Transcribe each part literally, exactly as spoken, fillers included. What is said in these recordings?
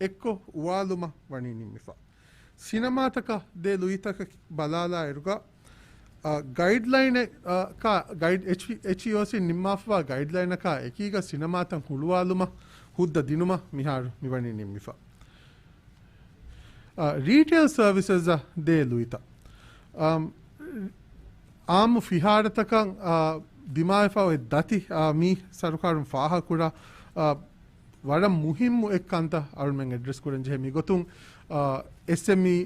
އެއްކޮށް އުވާލުމަށް ވަނީ ނިންމިފަ. ސިނަމާތަކަށް ދޭ ލުއިތަކަށް ބަލާލާއިރުގަ، އަ، ގައިޑްލައިނެއް، އަ، ކާ، ގައިޑް އެޗް، އެޗްއީއޯސީން ނިންމާފަވާ ގައިޑްލައިނަކާ އެކީގަ ސިނަމާތައް ހުޅުވާލުމަށް ހުއްދަ ދިނުމަށް މިހާރު މިވަނީ ނިންމިފަ. އަ، ރީޓެއިލް ސަރވިސަސްއަށް ދޭ ލުއިތައް. އަމް، އާއްމު ފިހާރަތަކަށް، އަ، ދިމާވެފަ އޮތް ދަތި، އަ، މީ ސަރުކާރުން ފާހަގަކުރާ، އަ، ވަރަށް މުހިއްމު އެއް ކަންތައް އަޅުމެން އެޑްރެސް ކުރަން ޖެހޭ. މިގޮތުން، އަ، އެސްއެމްއީ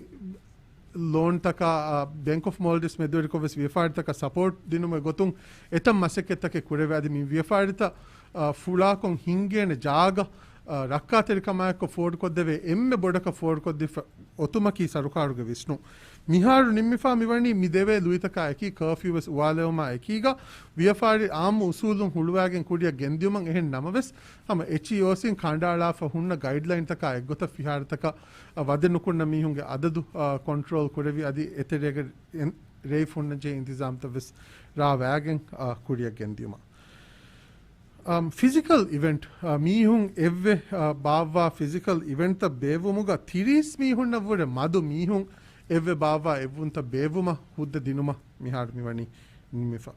ލޯންތަކާ، އަ، ބޭންކް އޮފް މޯލްޑިވްސް މެދުވެރިކޮށް ވެސް ވިޔަފާރިތަކަށް ސަޕޯޓް ދިނުމުގެ ގޮތުން އެތައް މަސައްކަތްތަކެއް ކުރެވޭ. އަދި މި ވިޔަފާރިތައް، އަ، ފުޅާކޮށް ހިންގޭނެ ޖާގަ، އަ، ރައްކާތެރިކަމާއެކު ފޯޑްކޮށްދެވޭ އެންމެ ބޮޑަކަށް ފޯޑްކޮށްދީފަ އޮތުމަކީ ސަރުކާރުގެ ވިސްނުން. މިހާރު ނިންމިފާ މިވަނީ މި ދެވޭ ލުއިތަކާ އެކީ ކާފިއު ވެސް އުވާލެވުމާ އެކީގަ ވިޔަފާރި އާއްމު އުސޫލުން ހުޅުވާގެން ކުރިއަށް ގެންދިޔުމަށް. އެހެން ނަމަވެސް، ހަމަ އެޗްއީއޯސީން ކަނޑައަޅާފަ ހުންނަ ގައިޑްލައިންތަކާ އެއްގޮތަށް ފިހާރަތަކަށް، އަ، ވަދެ ނުކުންނަ މީހުންގެ އަދަދު، އަ، ކޮންޓްރޯލް ކުރެވި، އަދި އެތެރޭގަ އެން، ރޭވި ހުންނަންޖެހޭ އިންތިޒާމްތައް ވެސް ރާވާގެން، އަ، ކުރިއަށް ގެންދިޔުމަށް. އަމް، ފިޒިކަލް އިވެންޓް، އަ، މީހުން އެއްވެ، އަ، ބާއްވާ ފިޒިކަލް އިވެންޓްތައް ބޭއްވުމުގަ ތިރީސް މީހުންނަށްވުރެ މަދު މީހުން އެއްވެ ބާއްވާ އެއްވުންތައް ބޭއްވުމަށް ހުއްދަ ދިނުމަށް މިހާރު މިވަނީ ނިންމިފަ.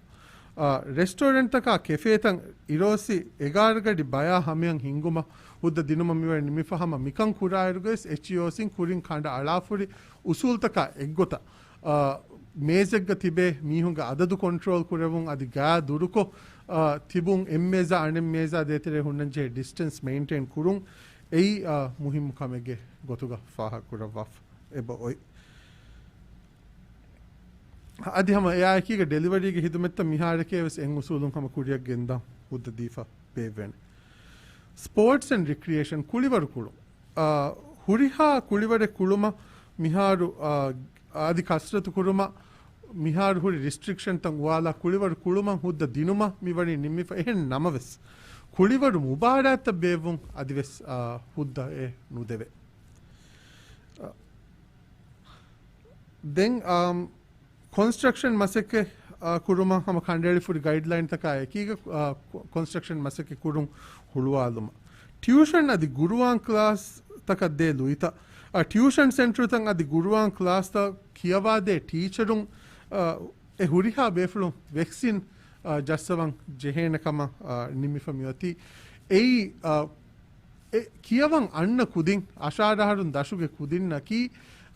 އަ، ރެސްޓޯރެންޓްތަކާ ކެފޭތައް އިރޯސި އެގާރަ ގަޑި ބަޔާ ހަމަޔަށް ހިންގުމަށް ހުއްދަ ދިނުމަށް މިވަނީ ނިންމިފަ. ހަމަ މިކަން ކުރާއިރުގައި އެޗްއީއޯސީން ކުރިން ކަނޑައަޅާފުރި އުސޫލްތަކާ އެއްގޮތަށް، އަ، މޭޒެއްގަ ތިބޭ މީހުންގެ އަދަދު ކޮންޓްރޯލް ކުރެވުން އަދި ގާ ދުރުކޮށް، އަ، ތިބުން އެއްމޭޒާ އަނެއްމޭޒާ ދޭތެރޭ ހުންނަންޖެހޭ ޑިސްޓެންސް މެއިންޓެއިން ކުރުން އެއީ، އަ، މުހިއްމު ކަމެއްގެ ގޮތުގަ ފާހަގަކުރައްވާފަ އެބަ އޮތް. އަދި ހަމަ އެއާއެކީގަ ޑެލިވަރީގެ ހިދުމަތްތައް މިހާރެކޭ ވެސް އެއް އުސޫލުން ހަމަ ކުރިއަށް ގެންދާ ހުއްދަ ދީފަ ބޭއްވޭނެ. ސްޕޯޓްސް އެންޑް ރިކްރިއޭޝަން ކުޅިވަރު ކުޅުން. އާ، ހުރިހާ ކުޅިވަރެއް ކުޅުމަށް މިހާރު، އާ، އަދި ކަސްރަތު ކުރުމަށް މިހާރު ހުރި ރިސްޓްރިކްޝަންތައް އުވާލާ ކުޅިވަރު ކުޅުމަށް ހުއްދަ ދިނުމަށް މިވަނީ ނިންމިފަ. އެހެން ނަމަވެސް، ކުޅިވަރު މުބާރާތްތައް ބޭއްވުން އަދިވެސް، އާ، ހުއްދައެއް ނުދެވޭ. އާ، ދެން، އާ، ކޮންސްޓްރަކްޝަން މަސައްކަތް، އާ، ކުރުމަށް ހަމަ ކަނޑައެޅިފުރި ގައިޑްލައިންތަކާ އެކީގަ، އާ، ކޮ-، ކޮންސްޓްރަކްޝަން މަސައްކަތް ކުރުން ހުޅުވާލުމަށް. ޓިއުޝަން އަދި ގުރުއާން ކްލާސްތަކަށް ދޭ ލުއިތައް، އާ، ޓިއުޝަން ސެންޓަރުތައް އަދި ގުރުއާން ކްލާސްތައް ކިޔަވާދޭ ޓީޗަރުން، އާ، އެ ހުރިހާ ބޭފުޅުން ވެކްސިން، އާ، ޖައްސަވަން ޖެހޭނެ ކަމަށް، އާ، ނިމިފަ މިއޮތީ. އެއީ، އާ، އެ ކިޔަވަން އަންނަ ކުދިން، އަށާރަ އަހަރުން ދަށުގެ ކުދިންނަކީ،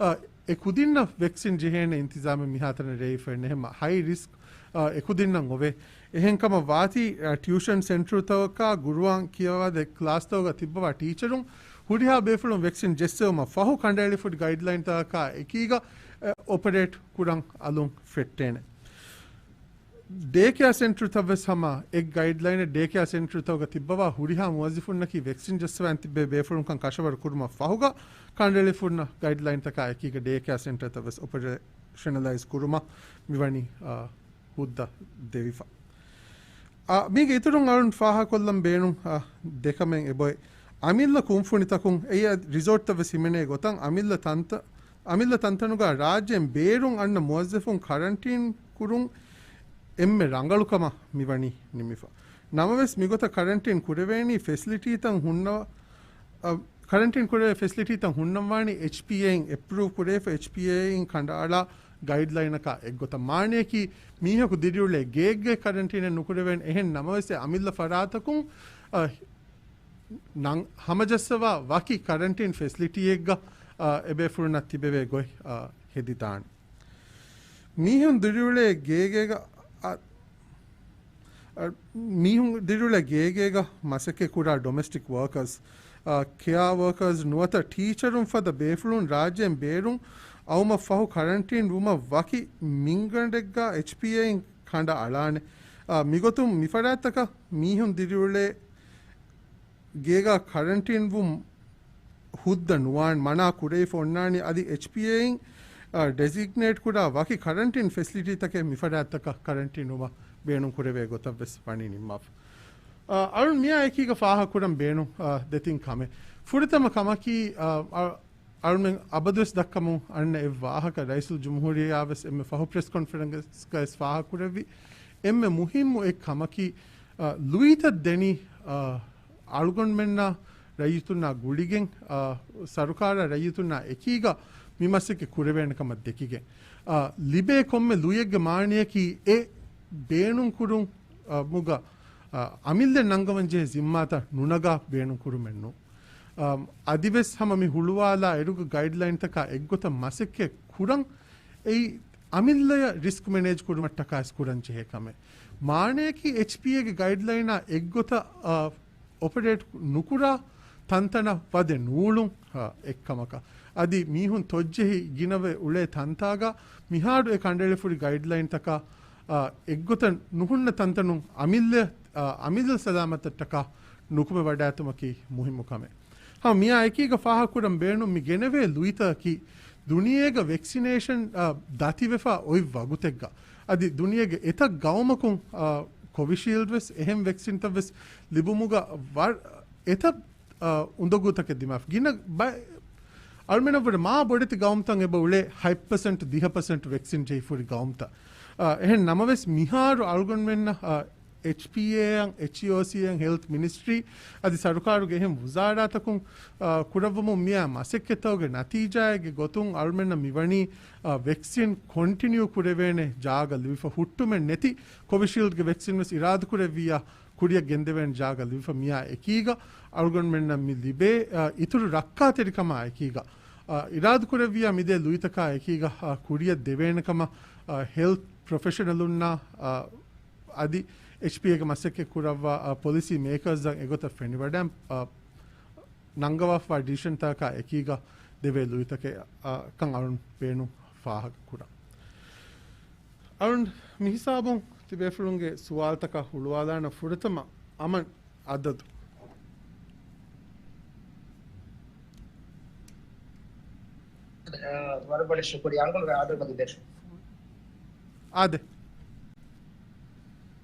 އަ، އެ ކުދިންނަށް ވެކްސިން ޖެހޭނެ އިންތިޒާމެއް މިހާތަނަށް ރޭވިފައެއް ނެހެމަ. ހައި ރިސްކް، އަ، އެ ކުދިންނަށް އޮވޭ. އެހެންކަމަށް ވާތީ، އަ، ޓިއުޝަން ސެންޓަރުތަކަކާ ގުރުއާން ކިޔަވާދޭ ކްލާސްތަކުގަ ތިއްބަވާ ޓީޗަރުން ހުރިހާ ބޭފުޅުން ވެކްސިން ޖެއްސެވުމަށް ފަހު ކަނޑައެޅިފުރި ގައިޑްލައިންތަކާ އެކީގަ، އެ، އޮޕަރޭޓް ކުރަން އަލުން ފެއްޓޭނެ. ޑޭ ކެއާ ސެންޓަރުތައް ވެސް ހަމަ އެއް ގައިޑްލައިނެއް. ޑޭ ކެއާ ސެންޓަރުތަކުގަ ތިއްބަވާ ހުރިހާ މުވައްޒަފުންނަކީ ވެކްސިން ޖައްސަވާން ތިއްބޭ ބޭފުޅުންކަން ކަށަވަރު ކުރުމަށް ފަހުގަ ކަނޑައެޅިފުންނަ ގައިޑްލައިންތަކާ އެކީގަ ޑޭ ކެއާ ސެންޓަރުތައް ވެސް އޮޕަރޭޝަނަލައިޒް ކުރުމަށް މިވަނީ، އާ، ހުއްދަ ދެވިފަ. އާ، މީގެ އިތުރުން އަޅުން ފާހަކޮށްލަން ބޭނުން، އާ، ދެކަމެއް އެބޮތް. އަމިއްލަ ކުންފުނިތަކުން އެއީ ރިސޯޓްތައް ވެސް ހިމެނޭ ގޮތަށް އަމިއްލަ ތަންތަ-، އަމިއްލަ ތަންތަނުގަ ރާއްޖޭން ބޭރުން އަންނަ މުވައްޒަފުން ކަރަންޓީން ކުރުން އެންމެ ރަނގަޅުކަމަށް މިވަނީ ނިމިފަ. ނަމަވެސް މިގޮތަށް ކަރަންޓީން ކުރެވޭނީ ފެސިލިޓީތައް ހުންނަ-، އަ، ކަރަންޓީން ކުރެވޭ ފެސިލިޓީތައް ހުންނަންވާނީ އެޗްޕީއޭއިން އެޕްރޫވް ކުރެވިފަ، އެޗްޕީއޭއިން ކަނޑައަޅާ ގައިޑްލައިނަކާ އެއްގޮތަށް. މާނަޔަކީ މީހަކު ދިރިއުޅޭ ގޭގައި ކަރަންޓީނެއް ނުކުރެވޭނެ. އެހެން ނަމަވެސް އެ އަމިއްލަ ފަރާތަކުން، އަ، ނަން ހަމަޖައްސަވާ ވަކި ކަރަންޓީން ފެސިލިޓީއެއްގަ، އާ، އެބޭފުޅުންނަށް ތިބެވޭ ގޮތް، އާ، ހެދިދާނެ. މީހުން ދިރިއުޅޭ ގޭގޭގަ، އަ، އަ، މީހުން ދިރިއުޅޭ ގޭގޭގަ މަސައްކަތް ކުރާ ޑޮމެސްޓިކް ވާކާސް، އާ، ކެއާ ވާކާސް ނުވަތަ ޓީޗަރުން ފަދަ ބޭފުޅުން ރާއްޖޭން ބޭރުން އައުމަށް ފަހު ކަރަންޓީން ވުމަށް ވަކި މިންގަނޑެއްގަ އެޗްޕީއޭއިން ކަނޑަ އަޅާނެ. އާ، މިގޮތުން މިފަރާތްތަކަށް މީހުން ދިރިއުޅޭ ގޭގަ ކަރަންޓީން ވުން ހުއްދަ ނުވާން މަނާ ކުރެވިފަ އޮންނާނީ. އަދި އެޗްޕީއޭއިން، އަ، ޑެޒިގްނޭޓް ކުރާ ވަކި ކަރަންޓީން ފެސިލިޓީތަކެއް މިފަރާތްތަކަށް ކަރަންޓީން ވުމަށް ބޭނުން ކުރެވޭ ގޮތަށް ވެސް ވަނީ ނިންމާފަ. އަ، އަޅުން މިއާ އެކީގަ ފާހަގަކުރަން ބޭނުން، އަ، ދެތިން ކަމެއް. ފުރަތަމަ ކަމަކީ، އަ، އަ، އަޅުމެން އަބަދުވެސް ދައްކަމުން އަންނަ އެއް ވާހަކަ، ރައީސުލް ޖުމްހޫރިއްޔާ ވެސް އެންމެ ފަހު ޕްރެސް ކޮންފަރެންސްގައި ވެސް ފާހަގަކުރެއްވި އެންމެ މުހިއްމު އެއް ކަމަކީ، އަ، ލުއިތައް ދެނީ، އަ، އަޅުގަނޑުމެންނަށް ރައްޔިތުންނާ ގުޅިގެން، އާ، ސަރުކާރާ ރައްޔިތުންނާ އެކީގަ މި މަސައްކަތް ކުރެވޭނެ ކަމަށް ދެކިގެން، އާ، ލިބޭ ކޮންމެ ލުޔެއްގެ މާނަޔަކީ އެ ބޭނުންކުރުން، އާ، މުގަ، އާ، އަމިއްލަ ނަންގަވަން ޖެހޭ ޒިންމާތައް ނުނަގާ ބޭނުންކުރުމެއް ނޫން. އާ، އަދިވެސް ހަމަ މި ހުޅުވާލާ އިރުގަ ގައިޑްލައިންތަކާ އެއްގޮތަށް މަސައްކަތް ކުރަން އެއީ އަމިއްލަޔަށް ރިސްކް މެނޭޖް ކުރުމަށްޓަކާ އެސް ކުރަން ޖެހޭ ކަމެއް. މާނަޔަކީ އެޗްޕީއޭގެ ގައިޑްލައިނާ އެއްގޮތަށް، އާ، އޮޕަރޭޓް ނުކުރާ ތަންތަނަށް ވަދެ ނޫޅުން، އާ، އެއްކަމަކަށް. އަދި މީހުން ތޮއްޖެހި ގިނަވެ އުޅޭ ތަންތާގަ މިހާރު އެ ކަނޑައެޅިފުރި ގައިޑްލައިންތަކާ، އާ، އެއްގޮތަށް ނުހުންނަ ތަންތަނުން އަމިއްލަ، އާ، އަމިއްލަ ސަލާމަތަށްޓަކާ ނުކުމެ ވަޑާއެތުމަކީ މުހިއްމު ކަމެއް. ހަމަ މިއާ އެކީގަ ފާހަގަކުރަން ބޭނުން މި ގެނެވޭ ލުއިތަކަކީ ދުނިޔޭގަ ވެކްސިނޭޝަން، އާ، ދަތިވެފަ އޮތް ވަގުތެއްގަ. އަދި ދުނިޔޭގެ އެތައް ގައުމަކުން، އާ، ކޮވިޝީލްޑް ވެސް އެހެން ވެކްސިންތައް ވެސް ލިބުމުގަ ވަރަށް އެތައް، އާ، އުނދަގޫތަކެއް ދިމާފަ. ގިނަ ބައެއް އަޅުމެނަށްވުރެ މާ ބޮޑެތި ގައުމުތައް އެބަ އުޅޭ ހަތް ޕަސެންޓް ދިހަ ޕަސެންޓް ވެކްސިން ޖެހިފުރި ގައުމުތައް. އާ، އެހެން ނަމަވެސް މިހާރު އަޅުގަނޑުމެންނަށް، އާ، އެޗްޕީއޭއަށް، އެޗްއީއޯސީއަށް، ހެލްތް މިނިސްޓްރީ އަދި ސަރުކާރުގެ އެހެން ވުޒާރާތަކުން، އާ، ކުރައްވަމުން މިއާ މަސައްކަތްތަކުގެ ނަތީޖާއެއްގެ ގޮތުން އަޅުމެންނަށް މިވަނީ، އާ، ވެކްސިން ކޮންޓިނިއު ކުރެވޭނެ ޖާގަ ލިބިފަ ހުއްޓުމެއް ނެތި ކޮވިޝީލްޑްގެ ވެކްސިން ވެސް އިރާދަކުރެއްވިއްޔާ ކުރިއަށް ގެންދެވޭނެ ޖާގަ ލިބިފަ މިއާ އެކީގަ އަޅުގަނޑުމެންނަށް މި ލިބޭ، އާ، އިތުރު ރައްކާތެރިކަމާ އެކީގަ، އާ، އިރާދަކުރެއްވިއްޔާ މިދޭ ލުއިތަކާ އެކީގަ، އާ، ކުރިއަށް ދެވޭނެ ކަމަށް، އާ، ހެލްތް ޕްރޮފެޝަނަލުންނާ، އާ، އަދި އެޗްޕީއޭގެ މަސައްކަތް ކުރައްވާ، އާ، ޕޮލިސީ މޭކާސް އަށް އެގޮތަށް ފެނިވަޑައި، އާ، ނަންގަވާފަ ޑިސިޝަންތަކާ އެކީގަ ދެވޭ ލުއިތަކެއް، އާ، ކަން އަޅުން ބޭނުން ފާހަގަ ކުރަން. އަޅުން މިހިސާބުން ތިބޭފުޅުންގެ ސުވާލުތަކަށް ހުޅުވާލާނަ ފުރަތަމަ އަމަން އަދަދު. އަ، ވަރަށް ބޮޑަށް ޝުކުރިއްޔާ އަންކަލް އާދެ.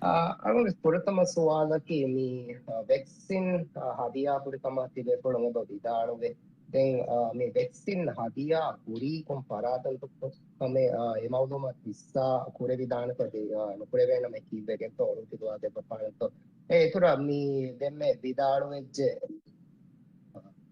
އަ، އަޅުގަނޑު ފުރަތަމަ ސުވާލަކީ މި، އަ، ވެކްސިން، އަ، ހަދިޔާ ކުރި ކަމަށް ތިބޭފުޅުން އެބަ ވިދާޅުވޭ. ދެން، އަ، މި ވެކްސިން ހަދިޔާ ކުރީ ކޮން ފަރާތަކުންތޯ ކަމެއް، އަ، އެ މައުލޫމާތު ހިއްސާ ކުރެވިދާނެތޯ، އަ، ނުކުރެވޭނަމޭ ކީއްވެގެންތޯ އޮޅުން ފިލުވާ ދެއްވާފާނެތޯ. އެ އިތުރަށް މި ދެންމެ ވިދާޅުވެއްޖެ.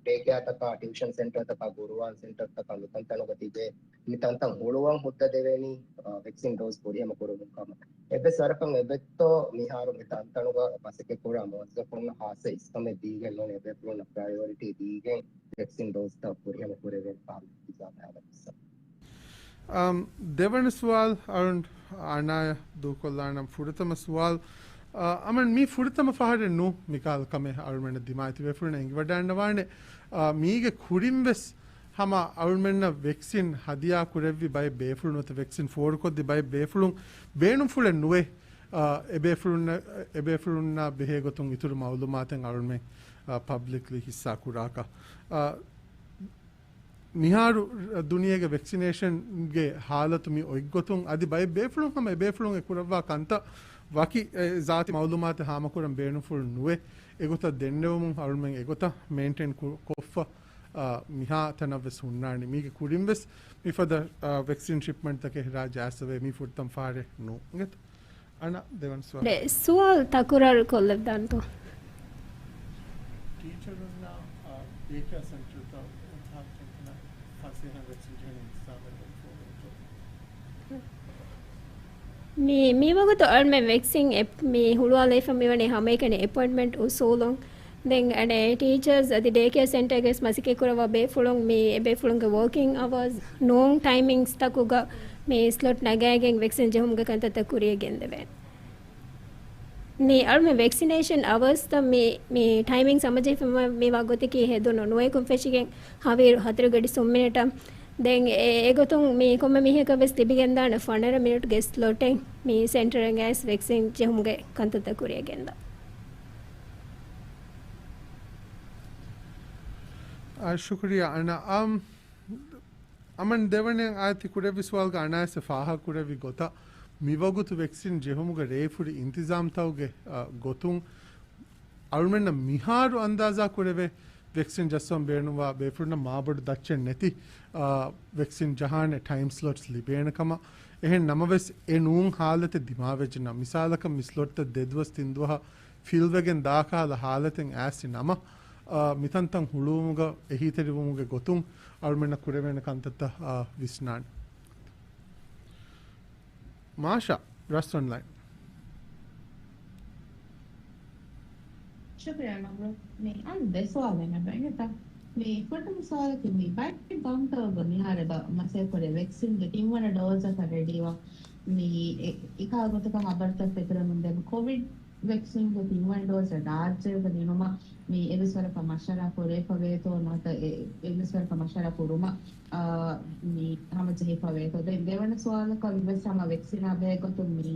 ޑޭކެއާތަކާ، ޓިއުޝަން ސެންޓަރތަކާ، ގުރުއާން ސެންޓަރތަކާ މިތަންތަނުގަ ތިބޭ، މިތަންތަން ހުޅުވަން ހުއްދަ ދެވޭނީ، އާ، ވެކްސިން ޑޯޒް ފުރިހަމަ ކުރުމުން ކަމަށް. އެއްވެސް ވަރަކަށް އެބައޮތްތޯ މިހާރު މި ތަންތަނުގަ މަސައްކަތް ކުރާ މުވައްޒަފުންނަށް ހާއްސަ އިސްކަމެއް ދީގެން ނޫން އެބޭފުޅުންނަށް ޕްރަޔޮރިޓީ ދީގެން ވެކްސިން ޑޯޒްތައް ފުރިހަމަ ކުރެވޭނެ ފާހަގަ އިންތިޒާމެއް ހަދަން ވެއްސަ. އަމް، ދެވަނަ ސުވާލު އަޅުން އަނާޔަށް ދޫކޮށްލާނަން. ފުރަތަމަ ސުވާލު، އަ، އަމަން މީ ފުރަތަމަ ފަހަރެއް ނޫ މިކަހަލަ ކަމެއް އަޅުމެންނަށް ދިމާއަށް ތިބޭފުޅުން އެނގިވަޑައިންނަވާނެ. އަ، މީގެ ކުރިން ވެސް ހަމަ އަޅުމެންނަށް ވެކްސިން ހަދިޔާ ކުރެއްވި ބައެއް ބޭފުޅުން ނުވަތަ ވެކްސިން ފޯރުކޮށްދި ބައެއް ބޭފުޅުން ބޭނުންފުޅެއް ނުވޭ، އަ، އެބޭފުޅުންނަށް، އެބޭފުޅުންނާ ބެހޭ ގޮތުން އިތުރު މައުލޫމާތެއް އަޅުމެން، އަ، ޕަބްލިކްލީ ހިއްސާ ކުރާކަށް. އަ، މިހާރު ދުނިޔޭގެ ވެކްސިނޭޝަންގެ ހާލަތު މި އޮތްގޮތުން އަދި ބައެއް ބޭފުޅުން ހަމަ އެބޭފުޅުން އެ ކުރައްވާ ކަންތައް ވަކި އެ ޒާތީ މައުލޫމާތެއް ހާމަކުރަން ބޭނުންފުޅު ނުވޭ. އެގޮތަށް ދެންނެވުމުން އަޅުމެން އެގޮތަށް މެއިންޓެއިން ކު-، ކޮށްފަ، އާ، މިހާ ތަނަށްވެސް ހުންނާނީ. މީގެ ކުރިންވެސް މިފަދަ، އާ، ވެކްސިން ޝިޕްމަންޓްތަކެއް ރާއްޖެ އައިސްފަވޭ. މީ ފުރަތަމަ ފަހަރެއް ނޫން. އަންނަ ދެވަނަ ސުވާލު. ދެ ސުވާލު ތަކުރާރު ކޮށްލައްވާންތޯ؟ ޓީޗަރުންނާ، އާ، ޑޭކެއާ ސެންޓަރތައް އެތާ ތަންތަނަށް ފަސޭހަ ވެކްސިން ޖެހުނު އިންތިޒާމެއް ލިބިފައިވޭތޯ؟ މި، މިވަގުތު އަޅުމެން ވެކްސިން އެޕް މި ހުޅުވާލައިފަ މިވަނީ ހަމައެކަނި އެޕޮއިންޓްމަންޓް އުސޫލުން. ދެން އަނެއް ޓީޗާސް އަދި ޑޭކެއާ ސެންޓަރގެ ވެސް މަސައްކަތް ކުރައްވާ ބޭފުޅުން މި އެބޭފުޅުންގެ ވޯކިން އަވާސް ނޫން ޓައިމިންގްސް ތަކުގަ މި ސްލޮޓް ނަގައިގެން ވެކްސިން ޖެހުމުގެ ކަންތައްތައް ކުރިއަށް ގެންދެވޭނެ. މި އަޅުމެން ވެކްސިނޭޝަން އަވާސްތައް މި، މި ޓައިމިންގްސް ހަމަޖެހިފަ މިވާ ގޮތަކީ ހެދުނު ނުވައިކުން ފެށިގެން ހަވީރު ހަތަރު ގަޑި ސުން މިނެޓަށް. ދެން އެ، އެގޮތުން މި ކޮންމެ މީހަކަށް ވެސް ލިބިގެންދާނެ ފަނަރަ މިނެޓްގެ ސްލޮޓެއް މި ސެންޓަރަށް އައިސް ވެކްސިން ޖެހުމުގެ ކަންތައްތައް ކުރިއަށް ގެންދާ. އާ، ޝުކުރިއްޔާ އަންނަ. އަމް، އަމަން ދެވަނައަށް އާދެ ކުރެއްވި ސުވާލުގަ އަނާޔަސް ފާހަގަކުރެއްވި ގޮތަށް މިވަގުތު ވެކްސިން ޖެހުމުގެ ރޭފުރި އިންތިޒާމްތަކުގެ، އަ، ގޮތުން އަޅުމެންނަށް މިހާރު އަންދާޒާ ކުރެވޭ ވެކްސިން ޖައްސަން ބޭނުންވާ ބޭފުޅުންނަށް މާބޮޑު ދައްޗެއް ނެތި، އާ، ވެކްސިން ޖަހާނެ ޓައިމް ސްލޮޓްސް ލިބޭނެ ކަމަށް. އެހެން ނަމަވެސް އެ ނޫން ހާލަތެއް ދިމާވެއްޖެ ނަމަ، މިސާލަކަށް މި ސްލޮޓްތައް ދެދުވަސް ތިންދުވަހަށް ފިލްވެގެން ދާ ކަހަލަ ހާލަތެއް އައިސް ނަމަ، މިތަންތަން ހުޅުވުމުގަ އެހީތެރިވުމުގެ ގޮތުން އަޅުމެންނަށް ކުރެވޭނެ ކަންތައްތައް ވިސްނާނެ. މާޝާ، ރަސް އޮންލައިން. ޝުކުރިއްޔާ ނަމްރޫ. މި އަން ދެ ސުވާލެއް ނަބައިގެތަ؟ މި ފުރަތަމަ ސުވާލަކީ މި ބައެއް ގައުމުތަކުގަ މިހާރު އެބަ މަސައްކަތް ކުރޭ ވެކްސިންގެ ތިންވަނަ ޑޯޒަކަށް ރެޑީވާ މި އެ-، އެކާ ގޮތަކަށް ހަބަރުތައް ފެތުރެމުން ދެން ކޮވިޑް ވެކްސިންގެ ތިންވަނަ ޑޯޒަށް ރާއްޖޭގަ ދިނުމަށް މި އެއްވެސް ވަރަކަށް މަޝްވަރާ ކުރެވިފަ ވޭތޯ ނުވަތަ އެ-، އެއްވެސް ވަރަކަށް މަޝްވަރާ ކުރުމަށް، އާ، މި ހަމަޖެހިފަ ވޭތޯ؟ ދެން ދެވަނަ ސުވާލަކަށް ވެސް ހަމަ ވެކްސިނާ ބެހޭ ގޮތުން މި،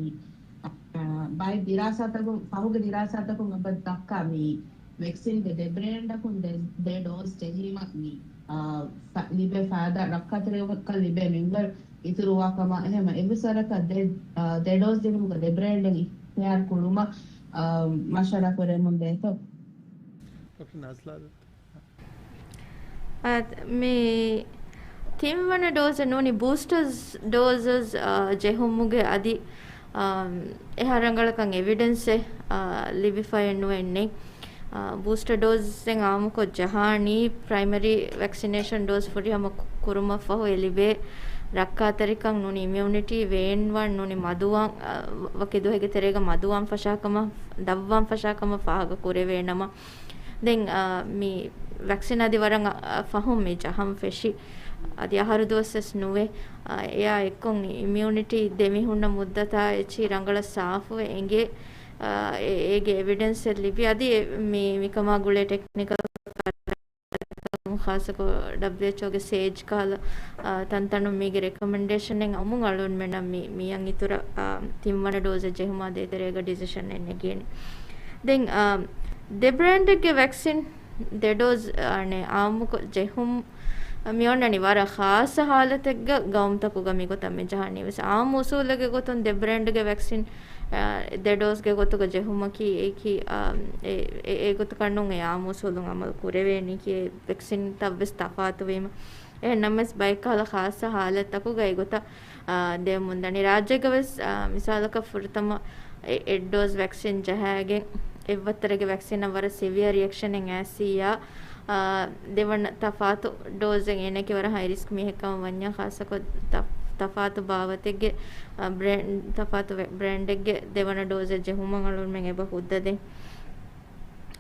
އާ، ބައެއް ދިރާސާތަކުން، ފަހުގެ ދިރާސާތަކުން އެބަ ދައްކާ މި ވެކްސިންގެ ދެ ބްރޭންޑަކުން ދެ، ދެ ޑޯޒް ޖެހީމަ މި، އާ، ފަ-، ލިބޭ ފައިދާ ރައްކާތެރިކޮށް ލިބޭ މިންވަރު އިތުރުވާ ކަމަށް އެހެން އެއްވެސް ވަރަކަށް ދެ، އާ، ދެ ޑޯޒް ދިނުމުގަ ދެ ބްރޭންޑެއް އިޚްތިޔާރު ކުރުމަށް، އާ، މަޝްވަރާ ކުރެމުން ދޭތޯ؟ ޑޮކްޓަރ ނާޒްލާ. އާ، މި ތިންވަނަ ޑޯޒެއް ނޫނީ ބޫސްޓަރ ޑޯޒަސް، އާ، ޖެހުމުގެ އަދި، އާ، އެހާ ރަނގަޅަކަށް އެވިޑެންސެއް، އާ، ލިބިފައެއް ނުވެ އިންނެ. އާ، ބޫސްޓަރ ޑޯޒެއް އާއްމުކޮށް ޖަހާނީ ޕްރައިމަރީ ވެކްސިނޭޝަން ޑޯޒް ފުރިހަމަ ކު-، ކުރުމަށްފަހު އެ ލިބޭ ރައްކާތެރިކަން ނޫނީ އިމިއުނިޓީ ވޭންވާން ނޫނީ މަދުވާން، އާ، ވަކި ދުވަހެއްގެ ތެރޭގަ މަދުވާން ފަށާކަމަށް، ދަށްވާން ފަށާކަމަށް ފާހަގަ ކުރެވޭނަމަ، ދެން، އާ، މި ވެކްސިން އަދި ވަރަށް، އާ، ފަހުން މި ޖަހަން ފެށި. އަދި އަހަރު ދުވަސްވެސް ނުވެ. އާ، އެއާ އެއްކޮށް އިމިއުނިޓީ ދެމިހުންނަ މުއްދަތާ އެއްޗިހި ރަނގަޅަށް ސާފުވެ އެނގޭ. އާ، އެ-، އޭގެ އެވިޑެންސްއެއް ލިބި. އަދި އެ-، މި-، މިކަމާ ގުޅޭ ޓެކްނިކަލް ޚާއްސަކޮށް ޑަބްލިއުއެޗްއޯގެ ސޭޖް ކަހަލަ، އާ، ތަންތަނުން މީގެ ރެކޮމެންޑޭޝަނެއް އައުމުން އަޅުގަނޑުމެންނަށް މި-، މިއަށް އިތުރަށް، އާ، ތިންވަނަ ޑޯޒެއް ޖެހުމާ ދޭތެރޭގަ ޑިސިޝަނެއް ނެގީނީ. ދެން، އާ، ދެ ބްރޭންޑެއްގެ ވެކްސިން ދެ ޑޯޒް، އާ، އާންމުކޮށް ޖެހުން މި އޮންނަނީ ވަރަށް ޚާއްސަ ހާލަތެއްގަ ގައުމުތަކުގަ މިގޮތަށް މި ޖަހަނީ ވެސް. އާއްމު އުސޫލެއްގެ ގޮތުން ދެ ބްރޭންޑްގެ ވެކްސިން އާ، ދެ ޑޯޒްގެ ގޮތުގަ ޖެހުމަކީ އެކި، އާ، އެ، އެ، އެ ގޮތަކަށް ނޫން އެ އާއްމު އުސޫލުން އަމަލު ކުރެވޭނީކީ ވެކްސިންތައް ވެސް ތަފާތުވީމަ. އެހެން ނަމަވެސް ބައެއްކަހަލަ ޚާއްސަ ހާލަތްތަކުގަ އެގޮތަށް، އާ، ދެވެމުންދަނީ. ރާއްޖޭގަ ވެސް، އާ، މިސާލަކަށް ފުރަތަމަ އެ، އެއް ޑޯޒް ވެކްސިން ޖަހައިގެން އެއްވައްތަރެއްގެ ވެކްސިނަށް ވަރަށް ސިވިއަރ ރިއެކްޝަނެއް އައިސިއްޔާ، އާ، ދެވަނަ ތަފާތު ޑޯޒެއް އޭނައަކީ ވަރަށް ހައި ރިސްކް މީހެއްކަމަށް ވަންޏާ، ޚާއްސަކޮށް ތަ-، ތަފާތު ބާވަތެއްގެ، އާ، ބްރޭން-، ތަފާތު ވެ-، ބްރޭންޑެއްގެ ދެވަނަ ޑޯޒެއް ޖެހުމަށް އަޅުގަނޑުމެން އެބަ ހުއްދަ ދޭ.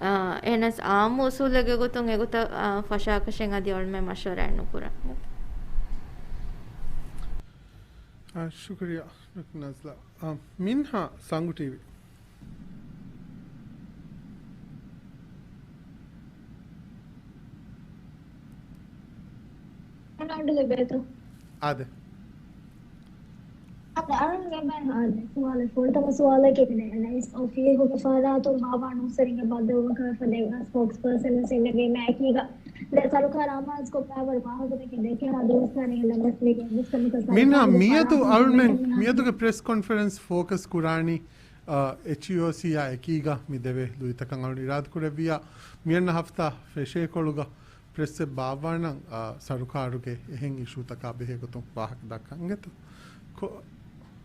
އާ، އެހެނަސް އާއްމު އުސޫލެއްގެ ގޮތުން އެގޮތަށް، އާ، ފަށާކަށެއް އަދި އަޅުމެން މަޝްވަރާއެއް ނުކުރަން. އާ، ޝުކުރިއްޔާ، ޑޮކްޓަރ ނާޒްލާ. އާ، މިންހާ ސަނގު ޓީވީ. އަޅުގަނޑު ލިބޭތޯ؟ އާދެ. އާދެ، އަޅުގަނޑު ލިބޭ، އާދެ. ސުވާލެއް، ފުރަތަމަ ސުވާލަކީ އެންއައިސްއޯ ފިއްހުގެ ފަރާތުން ބާއްވާ ނޫސްވެރިންގެ ބައްދަލުވުމަކަށް ވެފަ ދެ ސްޕޯކްސްޕާސަން ވެސް އިންނެވީމަ އެކީގަ ދެ ސަރުކާރު އަމާޒުކޮށް ބައިވަރު ވާހަކަދެއްކި ދެކެހާ ދުވަސްވަނީ ނަމަވެސް މީގެ އެއްވެސް ކަމަކަށް މިންހާ ސަރުކާރުގެ މިއަދު ފަރާތުން އަޅުމެން ދެކެހާ މިއަދުގެ ޕްރެސް ކޮންފަރެންސް ފޯކަސް ކުރާނީ، އާ، އެޗްއީއޯސީއާ އެކީގަ މި ދެވޭ ލުއިތަކަށް އަޅުން އިރާދަކުރެއްވިއްޔާ، މިއަންނަ ހަފްތާ ފެށޭކޮޅުގަ ޕްރެސްއެއް ބާއްވާނަން، އާ، ސަރުކާރުގެ އެހެން އިޝޫތަކާ ބެހޭ ގޮތުން ވާހަކަ ދައްކަން އިނގޭތޯ؟ ކޮ-،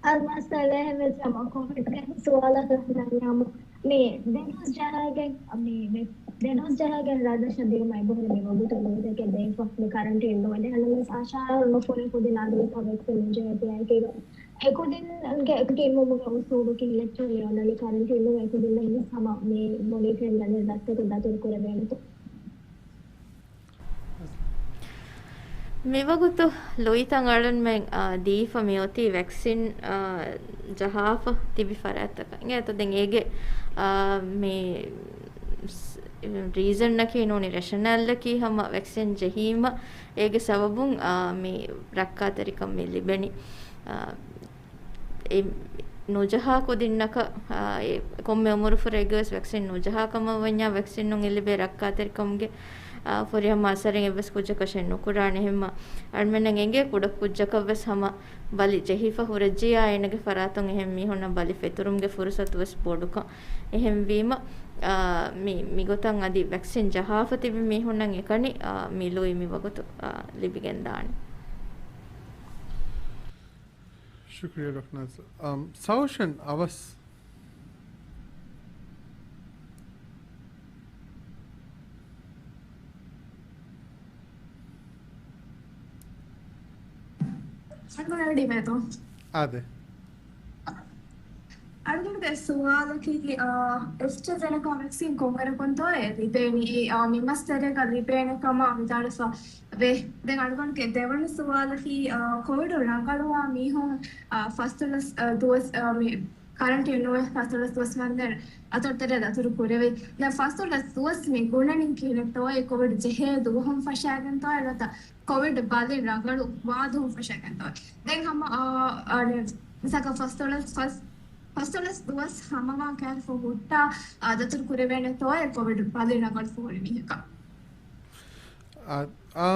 އަލްމާސް އަލެހެމެސް ހަމަ ކޮމެންޓްގެ ސުވާލަކަށް ނަންޏާމު މި ދެ ޑޯޒް ޖަހާގެން، މި ދެ ޑޯޒް ޖަހާގެން ރާއްޖެއަށް ދިއުމަށް އެބަހުރި މި ވަގުތު ލުއިތަކެއް ދެއްވާ މި ކަރަންޓީން ނުވެ. އެހެންނަމަވެސް އާޝާރަށް ނުފުރޭ ކުދިން އާދެވިފަ ވެކްސިން ނުޖެހޭތީ އެކީގަ އެކުދިންގެ އެކަކީ އިއްޔެ އުސޫލު ކިހިނެއްޗޯ މި އޮންނަނީ ކަރަންޓީން ނުވެ އެކުދިންނަށް ވެސް ހަމަ މި މޮނިޓަރިން ދަނީ ދައްތަކުން ދަތުރު ކުރެވޭނެތޯ؟ މިވަގުތު ލުއިތައް އަޅުންމެން، އާ، ދީފަ މިއޮތީ ވެކްސިން، އާ، ޖަހާފަ ތިބި ފަރާތްތަކަށް. އެތަ ދެން އޭގެ، އާ، މި ސް-، ރީޒަންއަކީ ނޫނީ ރެޝަނަލްއަކީ ހަމަ ވެކްސިން ޖެހީމަ އޭގެ ސަބަބުން، އާ، މި ރައްކާތެރިކަން މި ލިބެނީ. އާ، އެ ނުޖަހާ ކުދިންނަކަށް، އާ، އެ ކޮންމެ އުމުރުފުރެއްގެ ވެސް ވެކްސިން ނުޖަހާ ކަމަށް ވަންޏާ، ވެކްސިންނުން އެ ލިބޭ ރައްކާތެރިކަމުގެ، އާ، ފުރިހަމަ އަސަރެއް އެއްވެސް ކުއްޖަކަށެއް ނުކުރާނެ. އެހެންމަ އަޅުމެންނަށް އެނގޭ ކުޑަ ކުއްޖަކަށް ވެސް ހަމަ ބަލި ޖެހިފަ ހުރެއްޖިއްޔާ އޭނަގެ ފަރާތުން އެހެން މީހުންނަށް ބަލި ފެތުރުމުގެ ފުރުސަތު ވެސް ބޮޑުކަން. އެހެންވީމަ، އާ، މި، މިގޮތަށް އަދި ވެކްސިން ޖަހާފަ ތިބި މީހުންނަށް އެކަނި، އާ، މި ލުއި މި ވަގުތު، އާ، ލިބިގެންދާނެ. ޝުކުރިއްޔާ ޑޮކްޓަރ ނާޒް. އަމް، ސައުޝަން އަވަސް. އަޑުގަނޑު ދިމޭތޯ؟ އާދެ. އަޑުގަނޑުގެ ސުވާލަކީ، އާ، އެސްޓްރަޒެނެކާ ވެކްސިން ކޮންވަރަކުންތޯއޭ ލިބޭނީ؟ އާ، މި މަސް ތެރޭގަ ލިބޭނެ ކަމަށް ވިދާޅުވެފަ ވޭ. ދެން އަޑުގަނޑުގެ ދެވަނަ ސުވާލަކީ، އާ، ކޮވިޑު ރަނގަޅުވާ މީހުން، އާ، ފަސްދޮޅަސް، އާ، ދުވަސް، އާ، މި ކަރަންޓީން ނުވެ ފަސްދޮޅަސް ދުވަސް ވަންދެން އަތޮޅުތެރެ ދަތުރު ކުރެވި. ދެން ފަސްދޮޅަސް ދުވަސް މި ގުނަނީ ކިހިނެއްތޯއޭ؟ ކޮވިޑް ޖެހޭ ދުވަހުން ފަށާގެންތޯއޭ ނުވަތަ ކޮވިޑް ބަލި ރަނގަޅު ވާ ދުވަހުން ފަށާގެންތޯއޭ؟ ދެން ހަމަ، އާ، އާ، މިސާލަކަށް ފަސްދޮޅަސް، ފަސް، ފަސްދޮޅަސް ދުވަސް ހަމަވާން ކައިރިފަ ހުއްޓާ، އާ، ދަތުރު ކުރެވޭނެތޯއޭ ކޮވިޑް ބަލި ރަނގަޅު ފޯރި މީހަކަށް؟ އާ، އާ،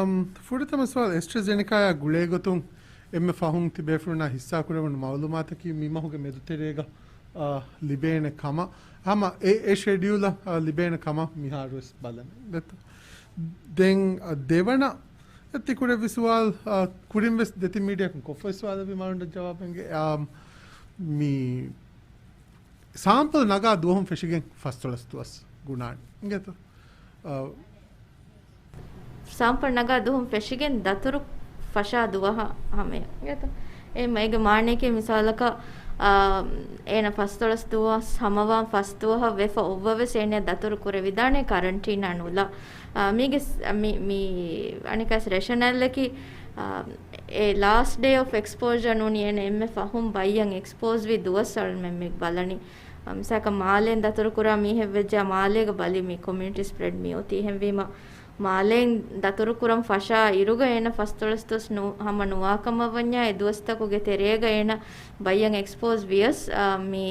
ފުރަތަމަ ސުވާލު، އެސްޓްރަޒެނެކާއާ ގުޅޭގޮތުން އެންމެ ފަހުން ތިބޭފުޅުންނާ ހިއްސާކުރެވުނު މައުލޫމާތަކީ މި މަހުގެ މެދުތެރޭގަ، އާ، ލިބޭނެ ކަމަށް. ހަމަ އެ، އެ ޝެޑިއުލަށް، އާ، ލިބޭނެ ކަމަށް މިހާރުވެސް ބަލަނީ. ދެތަ؟ ދެން، އާ، ދެވަނަ ތި ކުރެއްވި ސުވާލު، އާ، ކުރިން ވެސް ދެތިން މީޑިއާއަކުން ކޮށްފައި ސުވާލެއް ވީމާ އަޅުގަނޑަށް ޖަވާބެއް އެނގޭ. އާ، މި ސާމްޕަލް ނަގާ ދުވަހުން ފެށިގެން ފަސްދޮޅަސް ދުވަސް ގުނާނެ. އިނގޭތޯ؟ އާ، ސާމްޕަލް ނަގާ ދުވަހުން ފެށިގެން ދަތުރު ފަށާ ދުވަހަށް ހަމަޔަށް. އިނގޭތޯ؟ އެ މައިގެ މާނަޔަކީ މިސާލަކަށް، އާ، އޭނަ ފަސްދޮޅަސް ދުވަސް ހަމަވާން ފަސް ދުވަހަށް ވެފަ އޮއްވަވެސް އޭނަ ދަތުރު ކުރެވިދާނެ ކަރަންޓީނާ ނުލާ. އާ، މީގެ ސް-، މި، މި އަނެއްކާސް ރޭޝަނަލްއަކީ، އާ، އެ ލާސްޓް ޑޭ އޮފް އެކްސްޕޯޝަ ނޫނީ އޭނަ އެންމެ ފަހުން ބައްޔަށް އެކްސްޕޯސް ވި ދުވަސް އަޅުމެން މި ބަލަނީ. އާ، މިސާލަކަށް މާލޭން ދަތުރު ކުރާ މީހެއް ވެއްޖާ މާލޭގަ ބަލި މި ކޮމިއުނިޓީ ސްޕްރެޑް މި އޮތީ. އެހެންވީމަ މާލޭން ދަތުރު ކުރަން ފަށާ އިރުގަ އޭނަ ފަސްދޮޅަސް ދުވަސް ނު-، ހަމަ ނުވާ ކަމަށް ވަންޏާ އެ ދުވަސްތަކުގެ ތެރޭގަ އޭނަ ބައްޔަށް އެކްސްޕޯސް ވިޔަސް، އާ، މި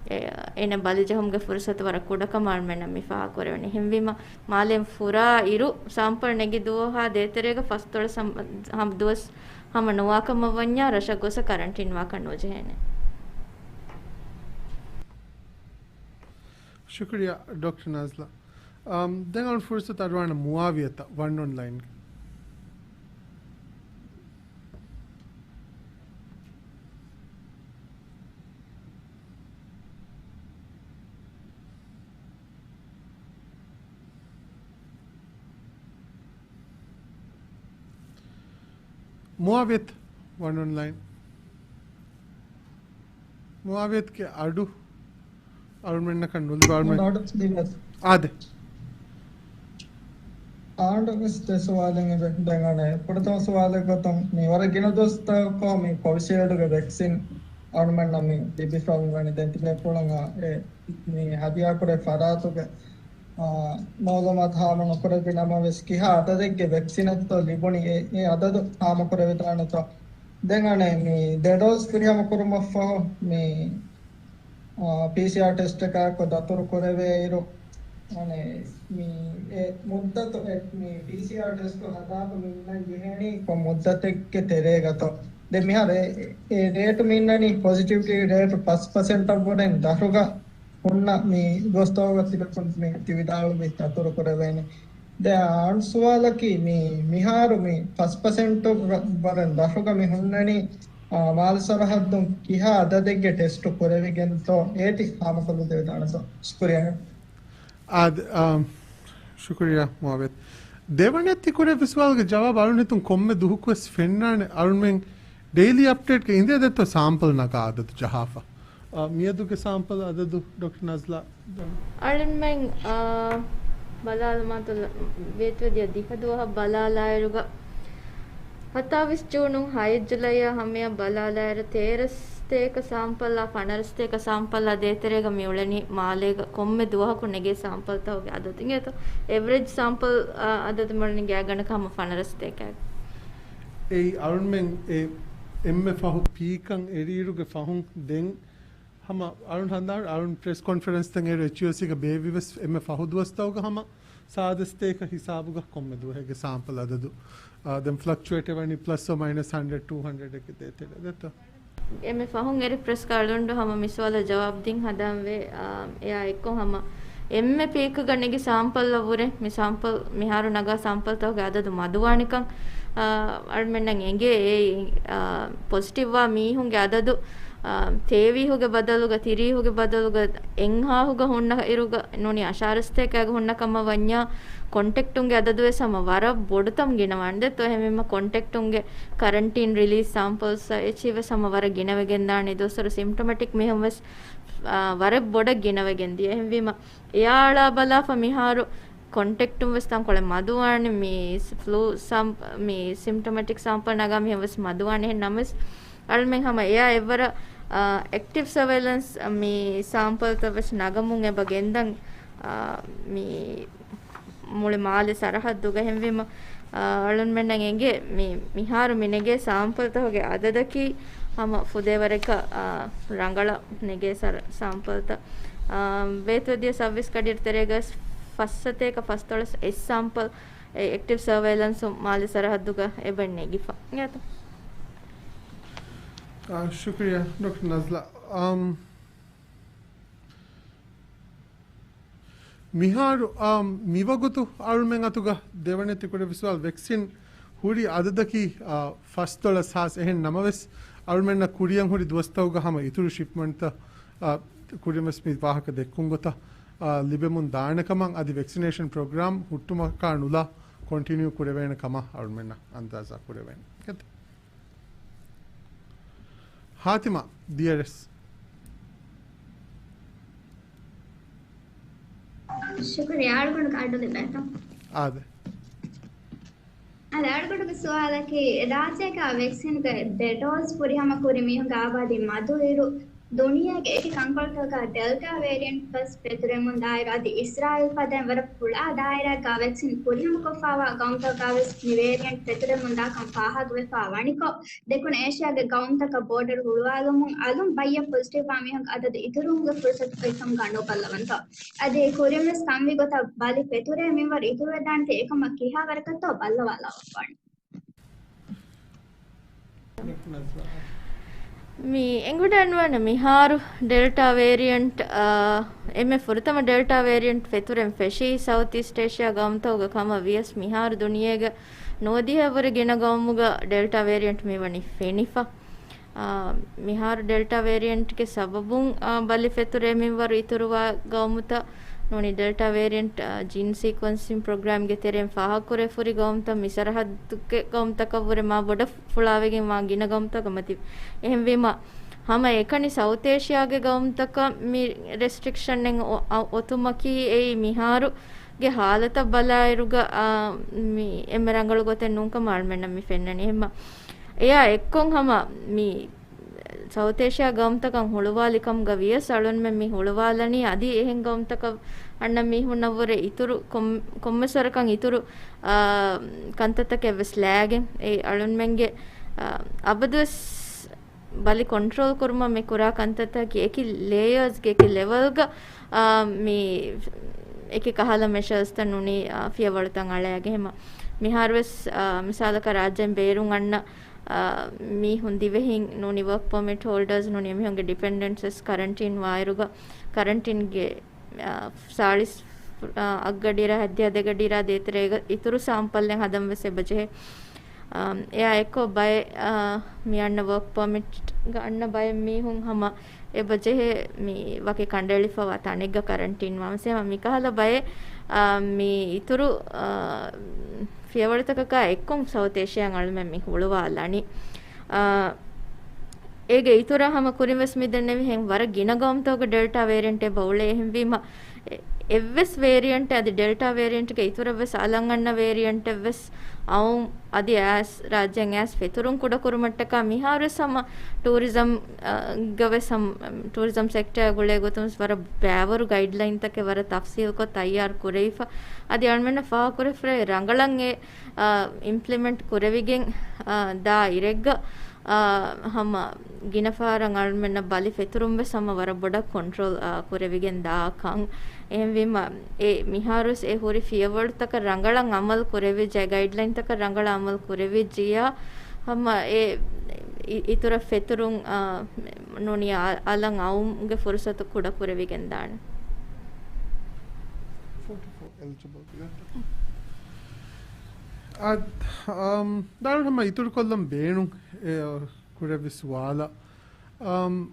އެ، އޭނަ ބަލި ޖެހުމުގެ ފުރުސަތު ވަރަށް ކުޑަކަމަށް އަޅުމެންނަށް މި ފާހަގަކުރެވެނީ. އެހެންވީމަ މާލޭން ފުރާ އިރު ސާމްޕަލް ނެގި ދުވަހާ ދޭތެރޭގަ ފަސްދޮޅަސް ހަމަ، ހަމަ ދުވަސް ހަމަ ނުވާ ކަމަށް ވަންޏާ ރަށަށް ގޮސް ކަރަންޓީން ވާކަށް ނުޖެހޭނެ. ޝުކުރިއްޔާ، ޑޮކްޓަރ ނާޒްލާ. އަމް، ދެން އަޅުން ފުރުސަތު އަރުވާނަ މުއާވިޔަތަށް ވަން އޮންލައިންގެ. މުއާވިޔަތު ވަން އޮންލައިން. މުއާވިޔަތުގެ އަޑު އަޅުމެންނަކަށް ނުލިބި އަޅުމެން. އަޑު ލިބޭ. އާދެ. އާނޑު ވެސް ދެ ސުވާލެއް އެބަ ދެން އަނެއް. ފުރަތަމަ ސުވާލެއް ގޮތުން މި ވަރަށް ގިނަ ދުވަސްތަކަކު މި ކޮވިޝީލްޑުގެ ވެކްސިން އަޅުމެންނަށް މި ލިބިފަ މިވަނީ. ދެން ތިބޭފުޅުން އެ މި ހަދިޔާކުރޭ ފަރާތުގެ، އާ، މައުލޫމާތު ހާމަ ނުކުރެއްވި ނަމަވެސް، ކިހާ އަދަދެއްގެ ވެކްސިނެއްތޯ ލިބުނީ، އެ، އެ އަދަދު ހާމަކުރެވިދާނެތޯ؟ ދެން އަނެއް މި ދެ ޑޯޒް ފުރިހަމަ ކުރުމަށްފަހު މި، އާ، ޕީސީއާރް ޓެސްޓަކާއެކު ދަތުރު ކުރެވޭއިރު، އަނެއް މި އެ މުއްދަތު އެ މި ޕީސީއާރް ޓެސްޓު ހަދާފަ މި އިންނަން ޖެހޭނީ ކޮން މުއްދަތެއްގެ ތެރޭގަތޯ؟ ދެން މިހާރު އެ، އެ ރޭޓު މި އިންނަނީ ޕޮޒިޓިވިޓީ ރޭޓު ފަސް ޕަސެންޓަށްވުރެން ދަށުގަ ހުންނަ މި ދުވަސްތަކުގަ ތިބެފުން މި ތި ވިދާޅުވި ދަތުރު ކުރެވޭނެ. ދެން އަން ސުވާލަކީ މި މިހާރު މި ފަސް ޕަސެންޓު ވަރަށް ދަށުގަ މި ހުންނަނީ، އާ، މާލެ ސަރަހައްދުން ކިހާ އަދަދެއްގެ ޓެސްޓު ކުރެވިގެންތޯ އޭތި ހާމަކޮށްލަދެވިދާނެތޯ؟ ޝުކުރިއްޔާ. އާދެ، އާ، ޝުކުރިއްޔާ މުއާވިޔަތު. ދެވަނައަށް ތި ކުރެއްވި ސުވާލުގެ ޖަވާބު އަޅުން ހިތުން ކޮންމެ ދުވަހަކުވެސް ފެންނާނެ. އަޅުމެން ޑެއިލީ އަޕްޑޭޓްގަ އިނދެ ދެއްތޯ ސާމްޕަލް ނަގާ އަދަދު ޖަހާފަ. އާ، މިއަދުގެ ސާމްޕަލް އަދަދު ޑޮކްޓަރ ނަޒްލާ. އަޅުމެން، އާ، ބަލާލަމާތޯ ވޭތުވެދިޔަ ދިހަ ދުވަހަށް ބަލާލާއިރުގަ، ހަތާވީސް ޖޫނުން ހައެއް ޖުލައިއާ ހަމަޔަށް ބަލާލާއިރު، ތޭރަ ސަތޭކަ ސާމްޕަލްއާ ފަނަރަ ސަތޭކަ ސާމްޕަލްއާ ދޭތެރޭގަ މި އުޅެނީ މާލޭގަ ކޮންމެ ދުވަހަކު ނެގޭ ސާމްޕަލްތަކުގެ އަދަދު. އިނގޭތޯ؟ އެވްރެޖް ސާމްޕަލް، އާ، އަދަދު މި އުޅެނީ ގާތްގަނޑަކަށް ހަމަ ފަނަރަ ސަތޭކައެއް. އެއީ އަޅުމެން އެ އެންމެ ފަހު ޕީކަށް އެރިއިރުގެ ފަހުން ދެން ހަމަ އަޅުން ހަނދާން އަޅުން ޕްރެސް ކޮންފަރެންސްތައް އޭރު އެޗްއީއެލްސީގަ ބޭއްވިވެސް އެންމެ ފަހު ދުވަސްތަކުގަ ހަމަ ސާދަ ސަތޭކަ ހިސާބުގަ ކޮންމެ ދުވަހެއްގެ ސާމްޕަލް އަދަދު، އާ، ދެން ފްލަކްޗުއޭޓް ވަނީ ޕްލަސް އޯ މައިނަސް ހަންޑްރެޑް، ޓޫ ހަންޑްރެޑް އެކެ ދޭތެރޭ ދެއްތޯ. އެންމެ ފަހުން އެރި ޕްރެސް ކަޅުންޑު ހަމަ މި ސުވާލަށް ޖަވާބު ދިން ހަނދާންވޭ، އާ، އެއާ އެއްކޮށް ހަމަ އެންމެ ޕީކްގަ ނެގި ސާމްޕަލްއަށް ވުރެ މި ސާމްޕަލް މިހާރު ނަގާ ސާމްޕަލްތަކުގެ އަދަދު މަދުވާނެކަން، އާ، އަޅުމެންނަށް އެނގޭ. އެ، އާ، ޕޮޒިޓިވްވާ މީހުންގެ އަދަދު އާ، ތޭވީހުގެ ބަދަލުގަ، ތިރީހުގެ ބަދަލުގަ، އެއްހާހުގަ ހުންނަ އިރުގަ ނޫނީ އަށާރަ ސަތޭކައިގަ ހުންނަ ކަމަށް ވަންޏާ، ކޮންޓެކްޓުންގެ އަދަދުވެސް ހަމަ ވަރަށް ބޮޑުތަން ގިނަވާނެ ދެއްތޯ. އެހެންވީމަ، ކޮންޓެކްޓުންގެ ކަރަންޓީން ރިލީސް ސާމްޕަލްސް އެއްޗިހިވެސް ހަމަ ވަރަށް ގިނަވެގެންދާނެ. ދުވަސްވަރު ސިމްޓޮމެޓިކް މީހުން ވެސް، އާ، ވަރަށް ބޮޑަށް ގިނަވެގެން ދިޔަ. އެހެންވީމަ، އެއާ އަޅާ ބަލާފަ މިހާރު ކޮންޓެކްޓުން ވެސް ތަންކޮޅެއް މަދުވާނެ، މި ފްލޫ ސަމް-، މި ސިމްޓޮމެޓިކް ސާމްޕަލް ނަގާ މީހުން ވެސް މަދުވާނެ. އެހެން ނަމަވެސް، އަޅުމެން ހަމަ އެއާ އެއްވަރަށް، އާ، އެކްޓިވް ސަވެލެންސް މި ސާމްޕަލްތައް ވެސް ނަގަމުން އެބަ ގެންދަން، އާ، މި މުޅި މާލެ ސަރަހައްދުގަ. އެހެންވީމަ، އާ، އަޅުންމެންނަށް އެނގޭ މި، މިހާރު މި ނެގޭ ސާމްޕަލްތަކުގެ އަދަދަކީ ހަމަ ފުދޭވަރަކަށް، އާ، ރަނގަޅަށް ނެގޭ ސަރ-، ސާމްޕަލްތައް. އާ، ވޭތުވެދިޔަ ސައްވީސް ގަޑިއިރު ތެރޭގަ ފަސް ސަތޭކަ ފަސްދޮޅަސް އެއް ސާމްޕަލް އެ އެކްޓިވް ސަވެލެންސު މާލެ ސަރަހައްދުގަ އެބަ ނެގިފަ. އެއާތަ؟ އާ، ޝުކުރިއްޔާ، ޑޮކްޓަރ ނަޒްލާ. އާ، މިހާރު، އާ، މިވަގުތު އަޅުމެން އަތުގަ ދެވަނައަށް ތިކުރެއްވި ސުވާލު، ވެކްސިން ހުރި އަދަދަކީ، އާ، ފަސްދޮޅަސް ހާސް. އެހެން ނަމަވެސް، އަޅުމެންނަށް ކުރިއަށް ހުރި ދުވަސްތަކުގަ ހަމަ އިތުރު ޝިޕްމަންޓްތައް، އާ، ކުރިން ވެސް މި ވާހަކަ ދެއްކުން ގޮތަށް، އާ، ލިބެމުން ދާނެ ކަމަށް، އަދި ވެކްސިނޭޝަން ޕްރޮގްރާމް ހުއްޓުމަކާ ނުލާ ކޮންޓިނިއު ކުރެވޭނެ ކަމަށް އަޅުމެންނަށް އަންދާޒާ ކުރެވޭނެ. ހާތިމާ، ޑީއާރްއެސް. ޝުކުރިއްޔާ. އަޅުގަނޑު ކާޑު ލިބޭތޯ؟ އާދެ. އަދި އަޅުގަނޑުގެ ސުވާލަކީ، ރާއްޖޭގަ ވެކްސިންގެ ދެ ޑޯޒް ފުރިހަމަ ކުރި މީހުންގެ އާބާދީ މަދު އިރު، ދުނިޔޭގެ އެކި ކަންކޮޅުތަކުގަ ޑެލްޓާ ވޭރިއަންޓް ވެސް ފެތުރެމުން ދާއިރު، އަދި އިސްރާއީލް ފަދައިން ވަރަށް ފުޅާ ދާއިރާއެއްގަ ވެކްސިން ފުރިހަމަކޮށްފައިވާ ގައުމުތަކުގަ ވެސް މި ވޭރިއަންޓް ފެތުރެމުން ދާކަން ފާހަގަވެފަ ވަނިކޮށް، ދެކުނު އޭޝިޔާގެ ގައުމުތަކަށް ބޯޑަރު ހުޅުވާލުމުން އަލުން ބައްޔަށް ޕޮޒިޓިވް ވާ މީހުންގެ އަދަދު އިތުރުވުމުގެ ފުރުސަތު ކޮށްކަމުގަ ނުބައްލަވަންތޯ؟ އަދި ކުރިންވެސް ކަންވީ ގޮތަށް ބަލި ފެތުރޭ މިންވަރު އިތުރުވެދާނެތީ އެކަމަށް ކިހާވަރަކަށްތޯ ބައްލަވާލައްވާނެ. މި އެނގިވަޑައިގަންނަވާނެ މިހާރު ޑެލްޓާ ވޭރިއަންޓް، އާ، އެންމެ ފުރަތަމަ ޑެލްޓާ ވޭރިއަންޓް ފެތުރެން ފެށީ ސައުތް އީސްޓް އޭޝިޔާ ގައުމުތަކުގަ ކަމަށް ވިޔަސް މިހާރު ދުނިޔޭގަ ނުވަދިހައަށްވުރެ ގިނަ ގައުމުގަ ޑެލްޓާ ވޭރިއަންޓް މިވަނީ ފެނިފަ. އާ، މިހާރު ޑެލްޓާ ވޭރިއަންޓްގެ ސަބަބުން، އާ، ބަލި ފެތުރޭ މިންވަރު އިތުރުވާ ގައުމުތައް ނޫނީ ޑެލްޓާ ވޭރިއަންޓް، އާ، ޖީން ސީކުއެންސިން ޕްރޮގްރާމްގެ ތެރެއިން ފާހަގަކުރެވިފަ ހުރި ގައުމުތައް މި ސަރަހައްދުގެ ގައުމުތަކަށްވުރެ މާ ބޮޑަށް ފުޅާވެގެން ވާ ގިނަ ގައުމުތަކަށް މަތި. އެހެންވީމަ، ހަމަ އެކަނި ސައުތް އޭޝިޔާގެ ގައުމުތަކަށް މި ރެސްޓްރިކްޝަންއެއް އޮ-، އަ-، އޮތުމަކީ އެއީ މިހާރު ގެ ހާލަތަށް ބަލާއިރުގަ، އާ، މި އެންމެ ރަނގަޅު ގޮތެއް ނޫންކަމަށް އަޅުމެންނަށް މި ފެންނަނީ. އެހެންމަ، އެއާ އެއްކޮށް ހަމަ މި ސައުތް އޭޝިޔާ ގައުމުތަކަށް ހުޅުވާލި ކަމުގަ ވިޔަސް އަޅުންމެން މި ހުޅުވާލަނީ އަދި އެހެން ގައުމުތަކަށް އަންނަ މީހުންނަށްވުރެ އިތުރު ކޮން-، ކޮންމެސް ވަރަކަށް އިތުރު، އާ، ކަންތައްތަކެއް ވެސް ލާގެން. އެ އަޅުންމެންގެ، އާ، އަބަދުވެސް ބަލި ކޮންޓްރޯލް ކުރުމަށް މި ކުރާ ކަންތައްތަކަކީ އެކި ލޭޔަރސްގެ އެކި ލެވަލްގަ، އާ، މި އެކި ކަހަލަ މެޝަރސްތައް ނޫނީ، އާ، ފިޔަވަޅުތައް އަޅައިގެން. އެހެންމަ މިހާރުވެސް، އާ، މިސާލަކަށް ރާއްޖޭން ބޭރުން އަންނަ، އާ، މީހުން ދިވެހިން ނޫނީ ވަރކް ޕަރމިޓް ހޯލްޑަރސް ނޫނީ އެމީހުންގެ ޑިޕެންޑެންޓްސް ވެސް ކަރަންޓީން ވާއިރުގަ ކަރަންޓީންގެ އާ، ސާޅީސް، އާ، އަށްގަޑިއިރާ ހައްދިހަ ދެގަޑިއިރާ ދޭތެރޭގަ އިތުރު ސާމްޕަލްއެއް ހަދަން ވެސް އެބަޖެހޭ. އާ، އެއާ އެއްކޮށް ބައެއް، އާ، މި އަންނަ ވަރކް ޕަރމިޓްގަ އަންނަ ބައެއް މީހުން ހަމަ އެބަޖެހޭ މި ވަކި ކަނޑައެޅިފަވާ ތަނެއްގަ ކަރަންޓީން ވާން ވެސް. ހަމަ މިކަހަލަ ބައެއް، އާ، މި އިތުރު، އާ، ފިޔަވަޅުތަކަކާ އެއްކޮށް ސައުތް އޭޝިޔާއިން އަޅުމެން މި ހުޅުވާލަނީ. އާ، އޭގެ އިތުރަށް ހަމަ ކުރިން ވެސް މި ދެންނެވިހެން ވަރަށް ގިނަ ގައުމުތަކުގަ ޑެލްޓާ ވޭރިއަންޓެއް އެބަ އުޅޭ. އެހެންވީމަ، އެ-، އެއްވެސް ވޭރިއަންޓެއް އަދި ޑެލްޓާ ވޭރިއަންޓްގެ އިތުރަށް ވެސް އަލަށް އަންނަ ވޭރިއަންޓެއް ވެސް އައުން އަދި އައިސް ރާއްޖޭން އައިސް ފެތުރުން ކުޑަކުރުމަށްޓަކާ މިހާރުވެސް ހަމަ ޓޫރިޒަމް، އަ، ގަ ވެސް ހަމަ، ޓޫރިޒަމް ސެކްޓަރ ގުޅޭ ގޮތުން ވަރަށް ބައިވަރު ގައިޑްލައިންތަކެއް ވަރަށް ތަފްސީލްކޮށް ތައްޔާރު ކުރެވިފަ. އަދި އަޅުމެންނަށް ފާހަގަކުރެވިފަ ރަނގަޅަށް އެ އާ، އިމްޕްލިމެންޓް ކުރެވިގެން، އާ، ދާ އިރެއްގަ، އާ، ހަމަ ގިނަ ފަހަރަށް އަޅުމެންނަށް ބަލި ފެތުރުން ވެސް ހަމަ ވަރަށް ބޮޑަށް ކޮންޓްރޯލް، އާ، ކުރެވިގެން ދާ ކަން. އެހެންވީމަ، އެ މިހާރުވެސް އެ ހުރި ފިޔަވަޅުތަކަށް ރަނގަޅަށް އަމަލު ކުރެވިއްޖެ، ގައިޑްލައިންތަކަށް ރަނގަޅަށް އަމަލު ކުރެވިއްޖިއްޔާ، ހަމަ އެ އި-، އިތުރަށް ފެތުރުން، އާ، ނޫނީ އަ-، އަލަށް އައުމުގެ ފުރުސަތު ކުޑަ ކުރެވިގެން ދާނެ. އާ، އަމް، ދާން ހަމަ އިތުރުކޮށްލަން ބޭނުން، އެ، ކުރެއްވި ސުވާލަށް. އަމް،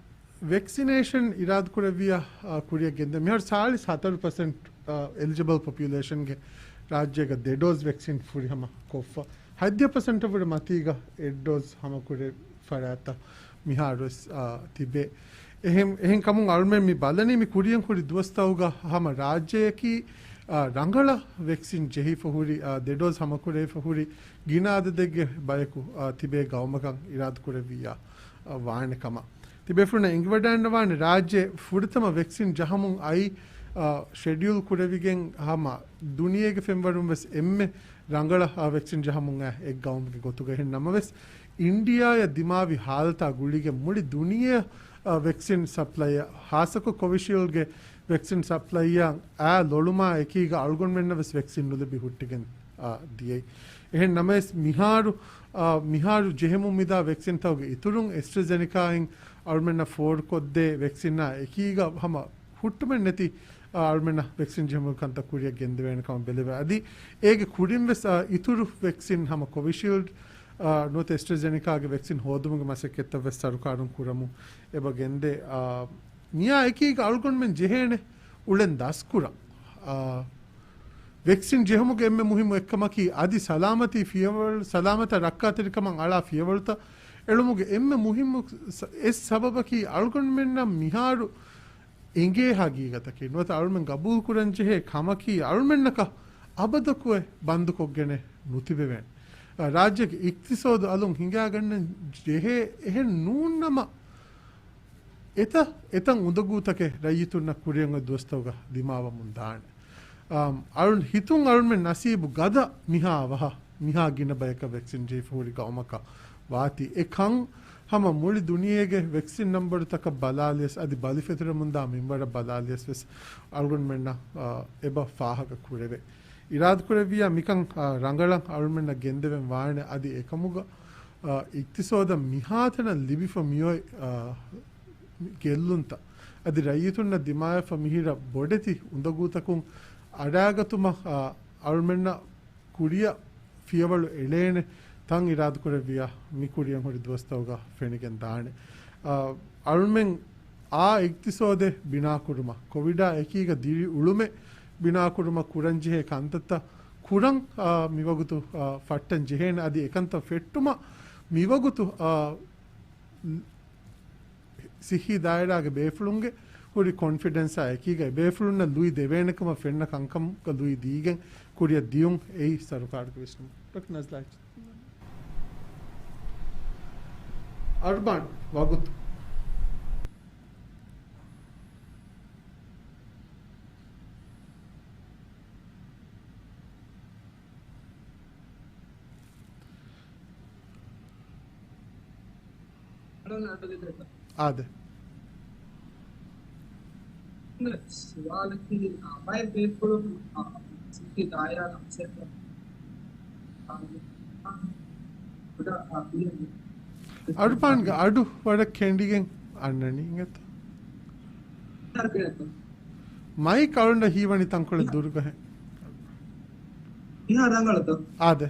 ވެކްސިނޭޝަން އިރާދަކުރެއްވިޔާ، އާ، ކުރިއަށް ގެންދެ މިހާރު ސާޅީސް ހަތަރު ޕަސެންޓް، އާ، އެލިޖިބަލް ޕޮޕިއުލޭޝަންގެ ރާއްޖޭގަ ދެ ޑޯޒް ވެކްސިން ފުރިހަމަ ކޮށްފަ. ހަތްދިހަ ޕަސެންޓަށް ވުރެ މަތީގަ އެއް ޑޯޒް ހަމަކުރެ ފަރާތްތައް މިހާރުވެސް، އާ، ތިބޭ. އެހެން، އެހެން ކަމުން އަޅުމެން މި ބަލަނީ މި ކުރިއަށް ހުރި ދުވަސްތަކުގަ ހަމަ ރާއްޖެއަކީ، އާ، ރަނގަޅަށް ވެކްސިން ޖެހިފަ ހުރި، އާ، ދެ ޑޯޒް ހަމަކުރެވިފަ ހުރި ގިނަ އަދަދެއްގެ ބަޔަކު، އާ، ތިބޭ ގައުމަކަށް އިރާދަކުރެއްވިއްޔާ، އާ، ވާނެ ކަމަށް. ތިބޭފުޅުންނަށް އެނގިވަޑައިގަންނަވާނެ ރާއްޖެ ފުރަތަމަ ވެކްސިން ޖަހަމުން އައި، އާ، ޝެޑިއުލް ކުރެވިގެން ހަމަ ދުނިޔޭގެ ފެންވަރުން ވެސް އެންމެ ރަނގަޅަށް، އާ، ވެކްސިން ޖަހަމުން އައި އެއް ގައުމެއްގެ ގޮތުގަ. އެހެން ނަމަވެސް، އިންޑިއާއަށް ދިމާވި ހާލަތާ ގުޅިގެން މުޅި ދުނިޔެ، އާ، ވެކްސިން ސަޕްލައިއަށް، ހާއްސަކޮށް ކޮވިޝީލްޑްގެ ވެކްސިން ސަޕްލައިއަށް އާ ލޮޅުމާ އެކީގަ އަޅުގަނޑުމެންނަށް ވެސް ވެކްސިން ނުލިބި ހުއްޓިގެން، އާ، ދިޔައީ. އެހެން ނަމަވެސް މިހާރު، އާ، މިހާރު ޖެހެމުން މިދާ ވެކްސިންތަކުގެ އިތުރުން އެސްޓްރަޒެނިކާއިން އަޅުމެންނަށް ފޯރުކޮށްދޭ ވެކްސިންއާ އެކީގަ ހަމަ ހުއްޓުމެއް ނެތި، އާ، އަޅުމެންނަށް ވެކްސިން ޖެހުމުގެ ކަންތައް ކުރިއަށް ގެންދެވޭނެ ކަމަށް ބެލެވޭ. އަދި އޭގެ ކުރިން ވެސް، އާ، އިތުރު ވެކްސިން ހަމަ ކޮވިޝީލްޑް، އާ، ނުވަތަ އެސްޓްރަޒެނިކާގެ ވެކްސިން ހޯދުމުގެ މަސައްކަތްތައް ވެސް ސަރުކާރުން ކުރަމުން އެބަ ގެންދޭ. އާ، މިއާ އެކީގަ އަޅުގަނޑުމެން ޖެހޭނެ އުޅެން ދަސްކުރަން. އާ، ވެކްސިން ޖެހުމުގެ އެންމެ މުހިއްމު އެއްކަމަކީ އަދި ސަލާމަތީ ފިޔަވަޅު، ސަލާމަތަށް ރައްކާތެރިކަމަށް އަޅާ ފިޔަވަޅުތައް އެޅުމުގެ އެންމެ މުހިއްމު ސަ-، އެއް ސަބަބަކީ އަޅުގަނޑުމެންނަށް މިހާރު އެނގޭ ހަގީގަތަކީ ނުވަތަ އަޅުމެން ގަބޫލުކުރަން ޖެހޭ ކަމަކީ އަޅުމެންނަކަށް އަބަދަކުއެ ބަންދުކޮށްގެނެއް ނުތިބެވޭނެ. އާ، ރާއްޖޭގެ އިޤްތިޞާދު އަލުން ހިނގާގަންނަން ޖެހޭ އެހެން ނޫންނަމަ، އެތައް، އެތައް އުނދަގޫތަކެއް ރައްޔިތުންނަށް ކުރިއަށް އޮތް ދުވަސްތަކުގަ ދިމާވަމުން ދާނެ. އާ، އަޅުން ހިތުން އަޅުމެން ނަސީބު ގަދަ މިހާ އަވަހަށް، މިހާ ގިނަ ބަޔަކަށް ވެކްސިން ޖެހިފަ ހުރި ގައުމަކަށް ވާތީ. އެ ކަން ހަމަ މުޅި ދުނިޔޭގެ ވެކްސިން ނަންބަރުތަކަށް ބަލާލިޔަސް، އަދި ބަލި ފެތުރެމުންދާ މިންވަރަށް ބަލާލިޔަސް ވެސް އަޅުގަނޑުމެންނަށް، އާ، އެބަ ފާހަގަ ކުރެވޭ. އިރާދަކުރެއްވިޔާ މިކަން، އާ، ރަނގަޅަށް އަޅުމެންނަށް ގެންދެވެން ވާނެ. އަދި އެކަމުގަ، އާ، އިޤްތިޞާދަށް މިހާތަނަށް ލިބިފަ މިއޮތް، އާ، ގެއްލުންތައް އަދި ރައްޔިތުންނަށް ދިމާވެފަ މިހިރަ ބޮޑެތި އުނދަގޫތަކުން އަރާގަތުމަށް، އާ، އަޅުމެންނަށް ކުރިއަށް ފިޔަވަޅު އެޅޭނެ ތަން އިރާދަކުރެއްވިޔާ މި ކުރިއަށް ހުރި ދުވަސްތަކުގަ ފެނިގެން ދާނެ. އާ، އަޅުމެން އާ އިޤްތިޞާދެއް ބިނާކުރުމަށް، ކޮވިޑާ އެކީގަ ދިރިއުޅުމެއް ބިނާކުރުމަށް ކުރަންޖެހޭ ކަންތައްތައް ކުރަން، އާ، މިވަގުތު، އާ، ފައްޓަން ޖެހޭނެ. އަދި އެކަންތައް ފެއްޓުމަށް މިވަގުތު، އާ، ސިއްހީ ދާއިރާގެ ބޭފުޅުންގެ ހުރި ކޮންފިޑެންސާ އެކީގަ އެބޭފުޅުންނަށް ލުއި ދެވޭނެކަމަށް ފެންނަ ކަންކަމުގަ ލުއި ދީގެން ކުރިއަށް ދިޔުން އެއީ ސަރުކާރުގެ ވިސްނުން. ޑޮކްޓަރ ނަޒްލާ. އަރުބާން ވަގުތު. އާދެ. ސުވާލަކީ، އާ، ބައެއް ބޭފުޅުން، އާ، ސިއްހީ ދާއިރާ އަފްސަރު، އާ، އާ، އަރުބާންގެ އަޑު ވަރަށް ކެނޑިގެން އަންނަނީ އިނގޭތޯ؟ މައިކް އަޅުންނަށް ހީވަނީ ތަންކޮޅެއް ދުރުގަހެން. މިހާ ރަނގަޅުތޯ؟ އާދެ.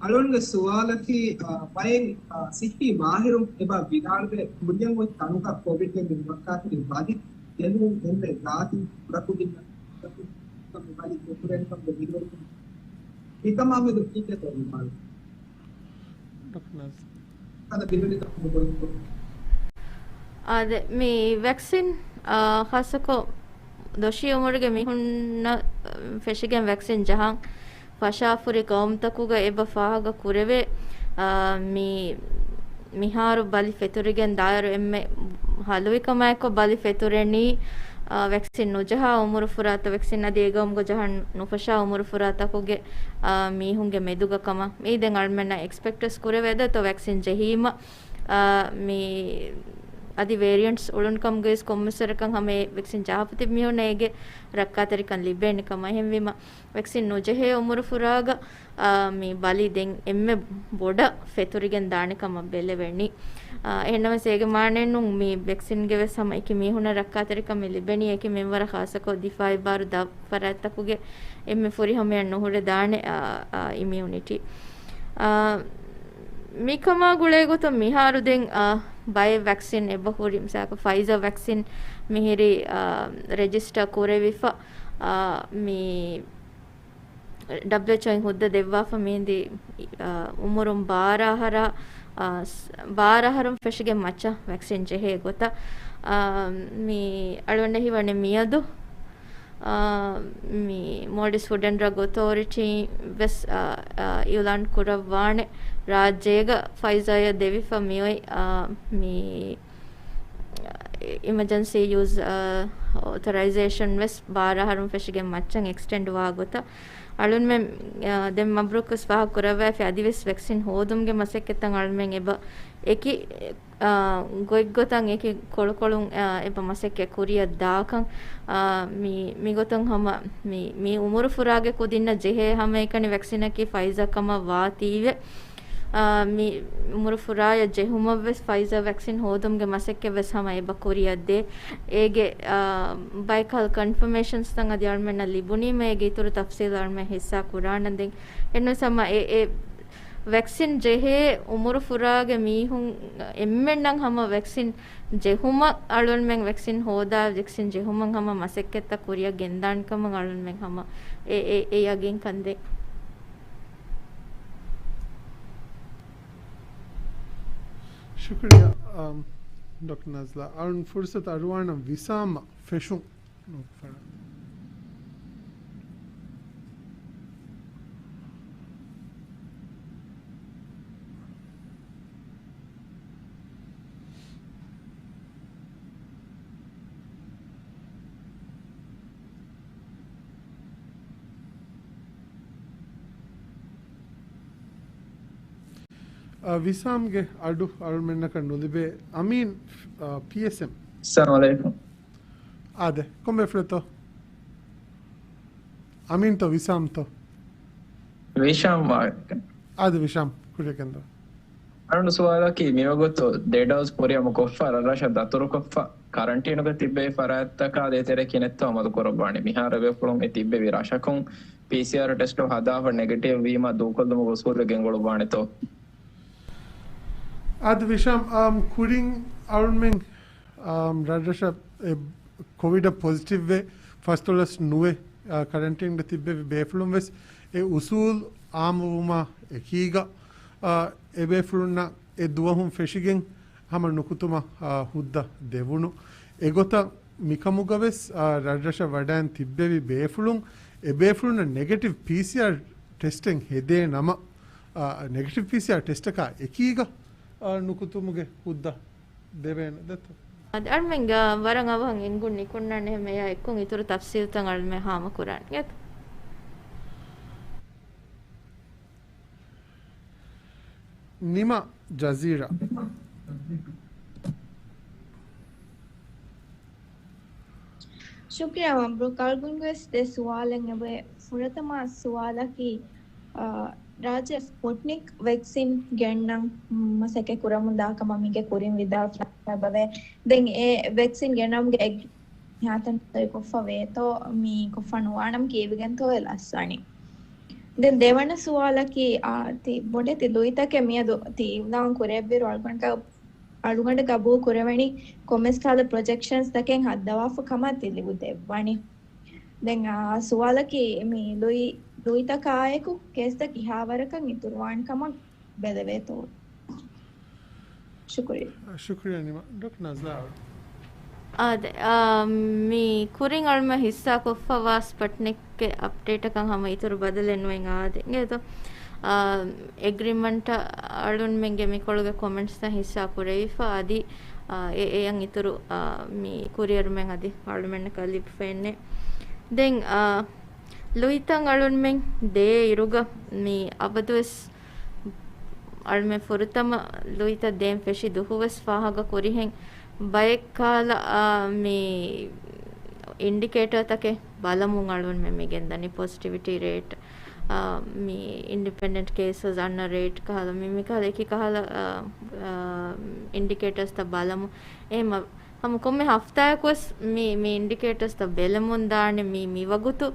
އަޅުންގެ ސުވާލަކީ، އާ، ބައެއް، އާ، ސިއްހީ މާހިރުން އެބަ ވިދާޅުވޭ، ކުރިއަށް އޮތް ތަނުގަ ކޮވިޑްގެ މިންވައްކާތެރި ބަލި ދެމުން އެންމެ ގާތި ކުޑަކުދިންނަށް ބަލި ކުރެންކަމުގެ ވިދާޅުވި. މިކަމާމެދު ކީކޭތޯ ވިދާޅުވީ؟ އާދެ، މި ވެކްސިން، އާ، ޚާއްޞަކޮށް ދޮށީ އުމުރުގެ މީހުންނަށް ފެށިގެން ވެކްސިން ޖަހަން ފަށާފުރި ގައުމުތަކުގަ އެބަ ފާހަގަ ކުރެވޭ. އާ، މި މިހާރު ބަލި ފެތުރިގެން ދާއިރު އެންމެ ހަލުވިކަމާއެކު ބަލި ފެތުރެނީ، އާ، ވެކްސިން ނުޖަހާ އުމުރު ފުރާތައް، ވެކްސިން އަދި އެގައުމުގަ ޖަހަން ނުފަށާ އުމުރު ފުރާތަކުގެ، އާ، މީހުންގެ މެދުގަ ކަމަށް. މީ ދެން އަޅުމެންނަށް އެކްސްޕެކްޓްވެސް ކުރެވޭ ދޯ ވެކްސިން ޖެހީމަ، އާ، މި އަދި ވޭރިއަންޓްސް އުޅުނުކަމުގައި ކޮންމެސްވަރަކަށް ހަމަ އެ ވެކްސިން ޖަހާފަ ތިބި މީހުންނަށް އޭގެ ރައްކާތެރިކަން ލިބޭނެ ކަމަށް. އެހެންވީމަ، ވެކްސިން ނުޖެހޭ އުމުރު ފުރާގަ، އާ، މި ބަލި ދެން އެންމެ ބޮޑަށް ފެތުރިގެން ދާނެ ކަމަށް ބެލެވެނީ. އާ، އެހެންނަމަވެސް އޭގެ މާނައެއް ނޫން މި ވެކްސިންގެ ވެސް ހަމަ އެކި މީހުންނަށް ރައްކާތެރިކަން މި ލިބެނީ އެކި މިންވަރަށް ޚާއްޞަކޮށް ދިފާއީ ބާރު ދަށް ފަރާތްތަކުގެ އެންމެ ފުރިހަމަޔަށް ނުހުރެ ދާނެ، އާ، އާ، އިމިއުނިޓީ. އާ، މިކަމާ ގުޅޭ ގޮތުން މިހާރު ދެން، އާ، ބައެއް ވެކްސިން އެބަ ހުރި، މިސާލަކަށް ފައިޒާ ވެކްސިން މިހިރީ، އާ، ރެޖިސްޓަރ ކުރެވިފަ، އާ، މި ޑަބްލިއުއެޗްއޯއިން ހުއްދަ ދެއްވާފަ މިހިނދީ، އާ، އުމުރުން ބާރަ އަހަރާ، އާ، ސް-، ބާރަ އަހަރުން ފެށިގެން މައްޗަށް ވެކްސިން ޖެހޭ ގޮތަށް، އާ، މި އަޅުގަނޑަށް ހީވަނީ މިއަދު، އާ، މި މޯލްޑިވްސް ފުޑް އެންޑް ޑްރަގް އޮތޯރިޓީ ވެސް، އާ، އާ، އިއުލާން ކުރައްވާނެ ރާއްޖޭގަ ފައިޒާއަށް ދެވިފަ މިއޮތް، އާ، މި އިމަޖެންސީ ޔޫޒް، އާ، އޮތަރައިޒޭޝަން ވެސް ބާރަ އަހަރުން ފެށިގެން މައްޗަށް އެކްސްޓެންޑް ވާ ގޮތަށް. އަޅުންމެން، އާ، ދެން މަބްރޫކް ވެސް ފާހަގަ ކުރައްވައިފި އަދިވެސް ވެކްސިން ހޯދުމުގެ މަސައްކަތްތައް އަޅުމެން އެބަ އެކި، އާ، ގޮތްގޮތަށް އެކި ކޮޅުކޮޅުން، އާ، އެބަ މަސައްކަތް ކުރިއަށް ދާކަން، އާ، މި، މިގޮތުން ހަމަ މި، މި އުމުރު ފުރާގެ ކުދިންނަށް ޖެހޭ ހަމައެކަނި ވެކްސިނަކީ ފައިޒާ ކަމަށް ވާތީވެ. އާ، މި އުމުރު ފުރާޔަށް ޖެހުމަށްވެސް ފައިޒާ ވެކްސިން ހޯދުމުގެ މަސައްކަތްވެސް ހަމަ އެބަ ކުރިއަށްދޭ. އޭގެ، އާ، ބައެއް ކަހަލަ ކަންފަމޭޝަންސްތައް އަދި އަޅުމެންނަށް ލިބުނީމަ އޭގެ އިތުރު ތަފްސީލް އަޅުމެން ހިއްސާ ކުރާނަން ދެން. އެންވެސް ހަމަ އެ، އެ ވެކްސިން ޖެހޭ އުމުރު ފުރާގެ މީހުން އެންމެންނަށް ހަމަ ވެކްސިން ޖެހުމަށް އަޅުންމެން ވެކްސިން ހޯދާ، ވެކްސިން ޖެހުމަށް ހަމަ މަސައްކަތްތައް ކުރިއަށް ގެންދާނެ ކަމަށް އަޅުންމެން ހަމަ އެ، އެ، އެ ޔަގީންކަން ދޭ. ޝުކުރިއްޔާ، އަމް، ޑޮކްޓަރ ނަޒްލާ. އަޅުން ފުރުސަތު އަރުވާނަން ވިސާމަށް ފެށުން. އާ، ވިސާމްގެ އަޑު އަޅުމެންނަކަށް ނުލިބޭ. އަމީން، އާ، ޕީއެސްއެމް. އައްސަލާމު ޢަލައިކުމް. އާދެ، ކޮންމެ ފުޅެތޯ؟ އަމީންތޯ ވިސާމްތޯ؟ ވިޝާމް ވާ. އާދެ، ވިޝާމް، ކުރިއަށް ގެންދަވާ. އަޅުގަނޑު ސުވާލަކީ، މިވަގުތު ދެ ޑޯޒް ކުރިއަށް ކޮށްފަ، ރަށްރަށަށް ދަތުރުކޮށްފަ، ކަރަންޓީނުގަ ތިއްބެވި ފަރާތްތަކާ ދޭތެރޭ ކިހިނެއްތޯ އަމަލު ކުރައްވާނެ؟ މިހާރު އެބޭފުޅުން އެ ތިއްބެވި ރަށަކުން ޕީސީއާރް ޓެސްޓު ހަދާފަ ނެގެޓިވް ވީމަ ދޫކޮށްލުމުގެ އުސޫލެއް ގެންގުޅުއްވާނެތޯ؟ އާދެ ވިޝާމް، އާ، ކުރިން އަޅުންމެން، އާ، ރަށްރަށަށް އެ ކޮވިޑަށް ޕޮޒިޓިވްވެ ފަސްދޮޅަސް ނުވެ، އާ، ކަރަންޓީންގަ ތިއްބެވި ބޭފުޅުން ވެސް އެ އުސޫލް އާއްމުވުމާ އެކީގަ، އާ، އެބޭފުޅުންނަށް އެ ދުވަހުން ފެށިގެން ހަމަ ނުކުތުމަށް، އާ، ހުއްދަ ދެވުނު. އެގޮތަށް މިކަމުގަވެސް، އާ، ރަށްރަށަށް ވަޑައިން ތިއްބެވި ބޭފުޅުން، އެބޭފުޅުންނަށް ނެގެޓިވް ޕީސީއާރް ޓެސްޓެއް ހެދޭ ނަމަ، އާ، ނެގެޓިވް ޕީސީއާރް ޓެސްޓަކާ އެކީގަ، އާ، ނުކުތުމުގެ ހުއްދަ ދެވޭނެ ދެތޯ؟ އަދި އަޅުމެން ވަރަށް އަވަހަށް އެނގުން ނިކުންނާނެ، އެހެން އެއާ އެއްކޮށް އިތުރު ތަފްސީލްތައް އަޅުމެން ހާމަކުރާނެ. ނިމަ ޖަޒީރާ. ޝުކްރިޔާ މަބްރޫކް. އަޅުގަނޑުވެސް ދެ ސުވާލެއް އެބައޮތް. ފުރަތަމަ ސުވާލަކީ، އާ، ރާއްޖެ ސްޕުޓްނިކް ވެކްސިން ގެންނަން މަސައްކަތް ކުރަމުން ދާ ކަމަށް މީގެ ކުރިން ވިދާޅުވެފަ އެބަވޭ. ދެން އެ ވެކްސިން ގެންނަމުގެ އެގްރިމެންޓް މިހާތަނަށް ސައިން ކޮށްފަ ވޭތޯ، މި ކޮށްފަ ނުވާނަމަ ކީއްވެގެންތޯ އެ ލަސްވަނީ؟ ދެން ދެވަނަ ސުވާލަކީ، އާ، ތި ބޮޑެތި ލުއިތަކެއް މިއަދު ތި އިއުލާން ކުރެއްވިއިރު އަޅުގަނޑު އަޅުގަނޑަށް ގަބޫލު ކުރެވެނީ ކޮންމެސް ކަހަލަ ޕްރޮޖެކްޝަންސް ތަކެއް ހައްދަވާފަ ކަމަށް ތި ލިބު ދެއްވަނީ. ދެން، އާ، ސުވާލަކީ މި ލުއި، ލުއިތަކާއެކު ކޭސްތައް ކިހާވަރަކަށް އިތުރުވާން ކަމަށް ބެލެވޭތޯ؟ ޝުކުރިއްޔާ. ޝުކުރިއްޔާ ނިމަ. ޑޮކްޓަރ ނަޒްލާ. އާދެ، އާ، މި ކުރިން އަޅުމެން ހިއްސާކޮށްފަވާ ސްޕުޓްނިކްގެ އަޕްޑޭޓަކަށް ހަމަ އިތުރު ބަދަލެއް ނުވެ އާދެ. އިނގޭތޯ؟ އާ، އެގްރިމެންޓަށް އަޅުންމެންގެ މިކޮޅުގެ ކޮމެންޓްސްތައް ހިއްސާ ކުރެވިފަ އަދި، އާ، އެ، އެއަށް އިތުރު، އާ، މި ކުރިއެރުމެއް އަދި އަޅުމެންނަކަށް ލިބިފައެއްނެއް. ދެން، އާ، ލުއިތައް އަޅުންމެން ދޭ އިރުގަ މި އަބަދުވެސް އަޅުމެން ފުރަތަމަ ލުއިތައް ދޭން ފެށި ދުހުވެސް ފާހަގަ ކުރިހެން ބައެއް ކަހަލަ، އާ، މި އިންޑިކޭޓަރތަކެއް ބަލަމުން އަޅުންމެން މި ގެންދަނީ ޕޮޒިޓިވިޓީ ރޭޓް، އާ، މި އިންޑިޕެންޑެންޓް ކޭސަސް އަންނަ ރޭޓް ކަހަލަ މި، މި ކަހަލަ އެކި ކަހަލަ، އާ، އާ، އިންޑިކޭޓަރސްތައް ބަލަމުން. އެހެން ހަމަ ކޮންމެ ހަފްތާއަކުވެސް މި، މި އިންޑިކޭޓަރސްތައް ބެލެމުން ދާނެ. މި، މި ވަގުތު،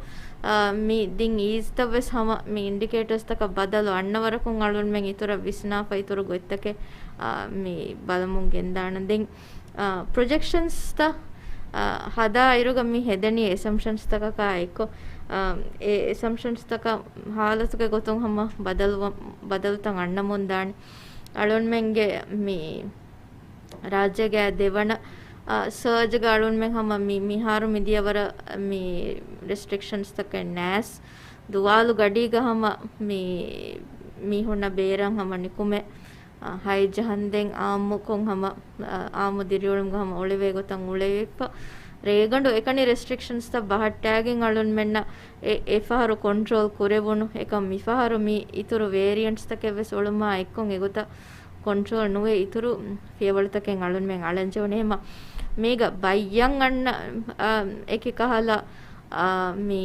އާ، މި ދިން އީޒްތައްވެސް ހަމަ މި އިންޑިކޭޓަރސްތަކަށް ބަދަލު އަންނަ ވަރަކުން އަޅުންމެން އިތުރަށް ވިސްނާފަ އިތުރު ގޮތްތަކެއް، އާ، މި ބަލަމުން ގެންދާނަން. ދެން، އާ، ޕްރޮޖެކްޝަންސްތައް، އާ، ހަދާ އިރުގަ މި ހެދެނީ އެސަމްޝަންސްތަކަކާ އެއްކޮށް، އާ، އެ އެސަމްޝަންސްތަކަށް ހާލަތުގެ ގޮތުން ހަމަ ބަދަލުވަ-، ބަދަލުތައް އަންނަމުން ދާނެ. އަޅުންމެންގެ މި ރާއްޖޭގެ ދެވަނަ، އާ، ސަރޖްގަ އަޅުންމެން ހަމަ މި، މިހާރު މިދިޔަ ވަރަށް މި ރެސްޓްރިކްޝަންސްތަކެއް ނާސް. ދުވާލު ގަޑީގަ ހަމަ މި މީހުންނަށް ބޭރަށް ހަމަ ނިކުމެ، އާ، ހައެއް ޖަހަންދެން އާއްމުކޮށް ހަމަ، އާ، އާއްމު ދިރިއުޅުމުގަ ހަމަ އުޅެވޭ ގޮތަށް އުޅެވިފަ. ރޭގަނޑު އެކަނި ރެސްޓްރިކްޝަންސްތައް ބަހައްޓާގެން އަޅުންމެންނަށް އެ، އެފަހަރު ކޮންޓްރޯލް ކުރެވުނު. އެކަމް މިފަހަރު މި އިތުރު ވޭރިއަންޓްސްތަކެއްވެސް އުޅުމާ އެއްކޮށް އެގޮތަށް ކޮންޓްރޯލް ނުވެ އިތުރު ފިޔަވަޅުތަކެއް އަޅުންމެން އަޅަން ޖެހުނީ. ހަމަ މީގަ ބައްޔަށް އަންނަ، އާ، އެކި ކަހަލަ، އާ، މި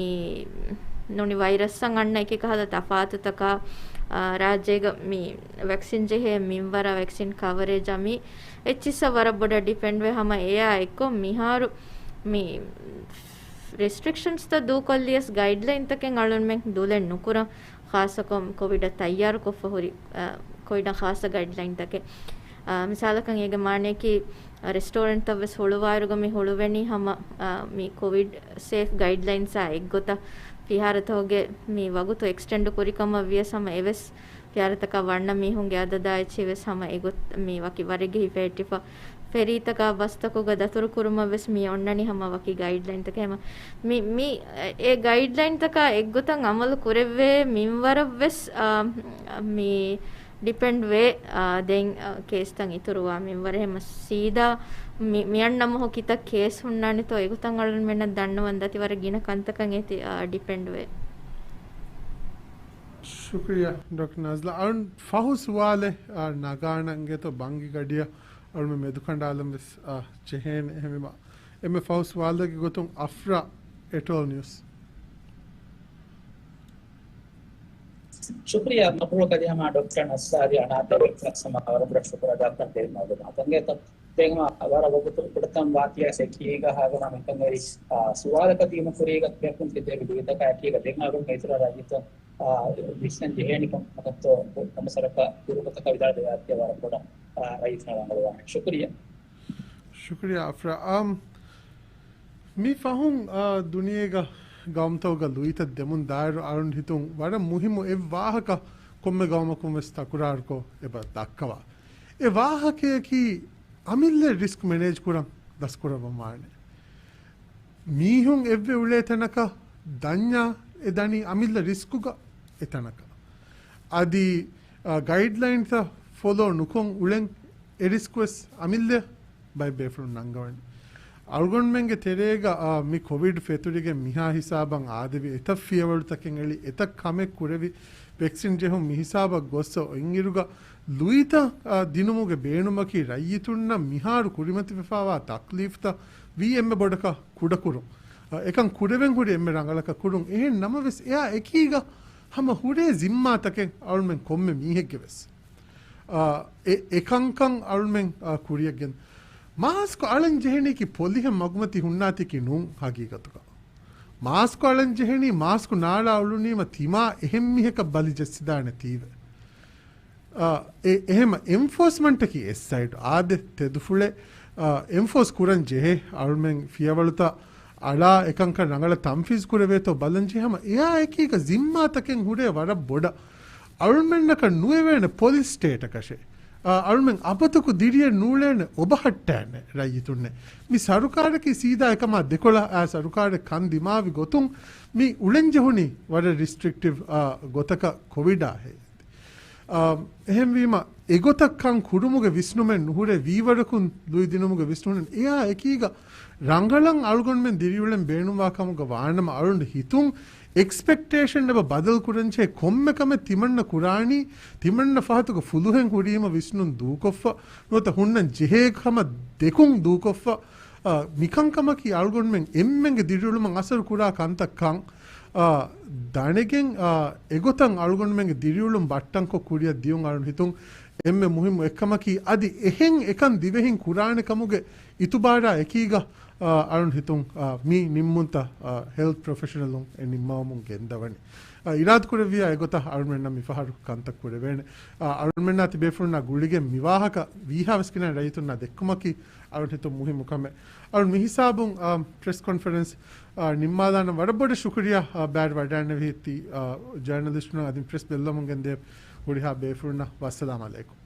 ނޫނީ ވައިރަސްއަށް އަންނަ އެކި ކަހަލަ ތަފާތުތަކާ، އާ، ރާއްޖޭގަ މި ވެކްސިން ޖެހޭ މިންވަރާ ވެކްސިން ކަވަރޭޖާ މި އެއްޗިއްސަށް ވަރަށް ބޮޑަށް ޑިޕެންޑްވޭ. ހަމަ އެއާ އެއްކޮށް މިހާރު މި ރެސްޓްރިކްޝަންސްތައް ދޫކޮށްލިޔަސް ގައިޑްލައިންތަކެއް އަޅުންމެން ދުލެއް ނުކުރަން. ޚާއްޞަކޮށް ކޮވިޑަށް ތައްޔާރުކޮށްފަ ހުރި، އަ، ކޮވިޑަށް ޚާއްޞަ ގައިޑްލައިންތަކެއް. އަ، މިސާލަކަށް އޭގެ މާނަޔަކީ، އަ، ރެސްޓޯރެންޓްތައް ވެސް ހުޅުވާއިރުގަ މި ހުޅުވެނީ ހަމަ، އަ، މި ކޮވިޑް ސޭފް ގައިޑްލައިންސާ އެއްގޮތަށް. ފިހާރަތަކުގެ މި ވަގުތު އެކްސްޓެންޑް ކުރިކަމަށް ވިޔަސް ހަމަ އެވެސް ފިހާރަތަކަށް ވަންނަ މީހުންގެ އަދަދާ އެއްޗެއް ވެސް ހަމަ އެގޮތް މި ވަކި ވަރެއްގެ ހިފަހެއްޓިފަ. ފެރީތަކާ ބަސްތަކުގަ ދަތުރު ކުރުމަށް ވެސް މި އޮންނަނީ ހަމަ ވަކި ގައިޑްލައިންތަކެއް. ހަމަ މި، މި އެ ގައިޑްލައިންތަކާ އެއްގޮތަށް އަމަލު ކުރެވޭ މިންވަރަށް ވެސް، އާ، މި ޑިޕެންޑް ވޭ. އާ، ދެން، އާ، ކޭސްތައް އިތުރުވާ މިންވަރެއް ހަމަ ސީދާ މި، މި އަންނަ މަހު ކިތައް ކޭސް ހުންނާނެތޯ އެގޮތަށް އަޅުންމެންނަށް ދަންނަވަން ދަތި ވަރަށް ގިނަ ކަންތަކަށް އޭތި، އާ، ޑިޕެންޑް ވޭ. ޝުކުރިއްޔާ، ޑޮކްޓަރ ނާޒްލާ. އަޅުން ފަހު ސުވާލެއް، އާ، ނަގާނަން އިނގޭތޯ ބަންގި ގަޑިއަށް އަޅުމެން މެދުކަނޑާލަން ވެސް، އާ، ޖެހޭނެ. އެހެންވީމަ، އެންމެ ފަހު ސުވާލަކީ ގޮތުން އަފްރާ އެޓޯލް ނިއުސް. ޝުކުރިއްޔާ، މަބްރޫކް. އަދި ހަމަ ޑޮކްޓަރ ނައްސާރީ އަނާތެރެ ހަމަ ވަރަށް ބޮޑަށް ޝުކުރު އަދާކުރަން ދޭ މައުލޫމާތުގެ ތަ-، ދެން ވަރަށް ވަގުތު ކުޑަތަން ވާތީ އަސް އެކީގަ ހާގަނާ މިކަން އެރި، އާ، ސުވާލަކަށް ދިޔުމަށް ކުރީގަ ކިޔަކުން ތި ދެވި ލުއިތަކާ އެކީގަ ދެން އަޅުން އިތުރަށް ރައްޔިތުން، އާ، ވިސްނަން ޖެހޭނީ ކޮންކަމަކަށްތޯ ކޮންމެސަރަކަށް ދުރުގޮތަކަށް ވިދާޅުވެވޭތީ ވަރަށް ބޮޑަށް، އާ، ރައްޔިތުން ރަނގަޅުވާނެ. ޝުކުރިއްޔާ. ޝުކުރިއްޔާ އަފްރާ. އާ، މި ފަހުން، އާ، ދުނިޔޭގަ ގައުމުތަކުގަ ލުއިތައް ދެމުން ދާއިރު އަޅުން ހިތުން ވަރަށް މުހިއްމު އެއް ވާހަކަ ކޮންމެ ގައުމަކުން ވެސް ތަކުރާރުކޮށް އެބަ ދައްކަވާ. އެ ވާހަކަޔަކީ އަމިއްލަ ރިސްކް މެނޭޖް ކުރަން ދަސްކުރައްވަން ވާނެ. މީހުން އެއްވެ އުޅޭ ތަނަކަށް ދަންޏާ އެ ދަނީ އަމިއްލަ ރިސްކުގަ އެ ތަނަކަށް. އަދި، އާ، ގައިޑްލައިންތައް ފޮލޯ ނުކޮށް އުޅެން އެ ރިސްކު ވެސް އަމިއްލަ ބައެއް ބޭފުޅުން ނަންގަވަނީ. އަޅުގަނޑުމެންގެ ތެރޭގަ، އާ، މި ކޮވިޑް ފެތުރިގެން މިހާ ހިސާބަށް އާދެވި އެތައް ފިޔަވަޅުތަކެއް އެޅި އެތައް ކަމެއް ކުރެވި ވެކްސިން ޖެހުން މިހިސާބަށް ގޮއްސަ އޮތްއިރުގަ ލުއިތައް، އާ، ދިނުމުގެ ބޭނުމަކީ ރައްޔިތުންނަށް މިހާރު ކުރިމަތިވެފައިވާ ތަކްލީފްތައް ވީ އެންމެ ބޮޑަކަށް ކުޑަކުރުން. އާ، އެކަން ކުރެވެން ހުރި އެންމެ ރަނގަޅަކަށް ކުރުން. އެހެން ނަމަވެސް އެއާ އެކީގަ ހަމަ ހުރޭ ޒިންމާތަކެއް އަޅުމެން ކޮންމެ މީހެއްގެ ވެސް. އާ، އެ، އެކަންކަން އަޅުމެން، އާ، ކުރިޔަށްގެން މާސްކު އަޅަން ޖެހެނީކީ ޕޮލިހެން މަގުމަތީ ހުންނާތީކީ ނޫން ހަގީގަތުގަ. މާސްކު އަޅަން ޖެހެނީ މާސްކު ނާޅާ އުޅުނީމަ ތިމާ އެހެން މީހަކަށް ބަލި ޖެއްސިދާނެ ތީވެ. އާ، އެ، އެހެމަ އެންފޯސްމަންޓަކީ އެއް ސައިޑް އާދެ ތެދުފުޅެއް، އާ، އެންފޯސް ކުރަން ޖެހޭ އަޅުމެން ފިޔަވަޅުތައް އަޅާ އެކަންކަން ރަނގަޅަށް ތަންފީޒް ކުރެވޭތޯ ބަލަން ޖެހޭ ހަމަ އެއާ އެކީގަ ޒިންމާތަކެއް ހުރޭ ވަރަށް ބޮޑަށް. އަޅުމެންނަކަށް ނުވެވޭނެ ޕޮލިސް ސްޓޭޓަކަށެ. އާ، އަޅުމެން އަބަދުކު ދިރިއެއް ނޫޅޭނެ އޮބަހައްޓާނެ ރައްޔިތުންނެ. މި ސަރުކާރަކީ ސީދާ އެކަމާ ދެކޮޅަށް އާ ސަރުކާރެއް ކަން ދިމާވި ގޮތުން މި އުޅެންޖެހުނީ ވަރަށް ރިސްޓްރިކްޓިވް، އާ، ގޮތަކަށް ކޮވިޑާ ހެއްޔެވެ؟ އާ، އެހެންވީމަ، އެގޮތަށް ކަން ކުރުމުގެ ވިސްނުމެއް ނުހުރޭ، ވީވަރަކުން ލުއިދިނުމުގެ ވިސްނުނެއް އެއާ އެކީގަ ރަނގަޅަށް އަޅުގަނޑުމެން ދިރިއުޅެން ބޭނުންވާ ކަމުގަ ވާނަމަ، އަޅުގަނޑު ހިތުން އެކްސްޕެކްޓޭޝަން އެބަ ބަދަލު ކުރަންޖެހޭ ކޮންމެ ކަމެއް ތިމަންނަ ކުރާނީ، ތިމަންނަ ފަހަތުގަ ފުލުހެން ހުރީމަ ވިސްނުން ދޫކޮށްފަ، ނުވަތަ ހުންނަން ޖެހޭ ކަމަށް ދެކުން ދޫކޮށްފަ، އާ، މިކަންކަމަކީ އަޅުގަނޑުމެން އެންމެންގެ ދިރިއުޅުމަށް އަސަރު ކުރާ ކަންތައް ކަން. އާ، ދަނެގެން، އާ، އެގޮތަށް އަޅުގަނޑުމެންގެ ދިރިއުޅުން ބައްޓަންކޮށް ކުރިއަށް ދިޔުން އަޅުން ހިތުން އެންމެ މުހިއްމު އެއްކަމަކީ، އަދި އެހެން އެކަން ދިވެހިން ކުރާނެ ކަމުގެ އިތުބާރާ އެކީގަ، އާ، އަޅުން ހިތުން، އާ، މި ނިންމުންތައް، އާ، ހެލްތް ޕްރޮފެޝަނަލުން އެ ނިންމަވަމުން ގެންދަވަނީ. އާ، އިރާދަ ކުރެއްވިޔާ އެގޮތަށް އަޅުމެންނަށް މިފަހަރު ކަންތައް ކުރެވޭނެ. އާ، އަޅުމެންނާ ތިބޭފުޅުންނާ ގުޅިގެން މިވާހަކަ ވީހާވެސް ގިނަ ރައްޔިތުންނާ ދެއްކުމަކީ އަޅުން ހިތުން މުހިއްމު ކަމެއް. އަޅުން މިހިސާބުން، އާ، ޕްރެސް ކޮންފަރެންސް، އާ، ނިންމާލާނަން. ވަރަށް ބޮޑަށް ޝުކުރިޔާ، އާ، ބައިވެރިވަޑައިންނެވި ތި، އާ، ޖަރނަލިސްޓުންނަށް އަދި ޕްރެސް ބެއްލަމުން ގެންދޭ ހުރިހާ ބޭފުޅުންނަށް. ވައްސަލާމް އަލައިކުމް.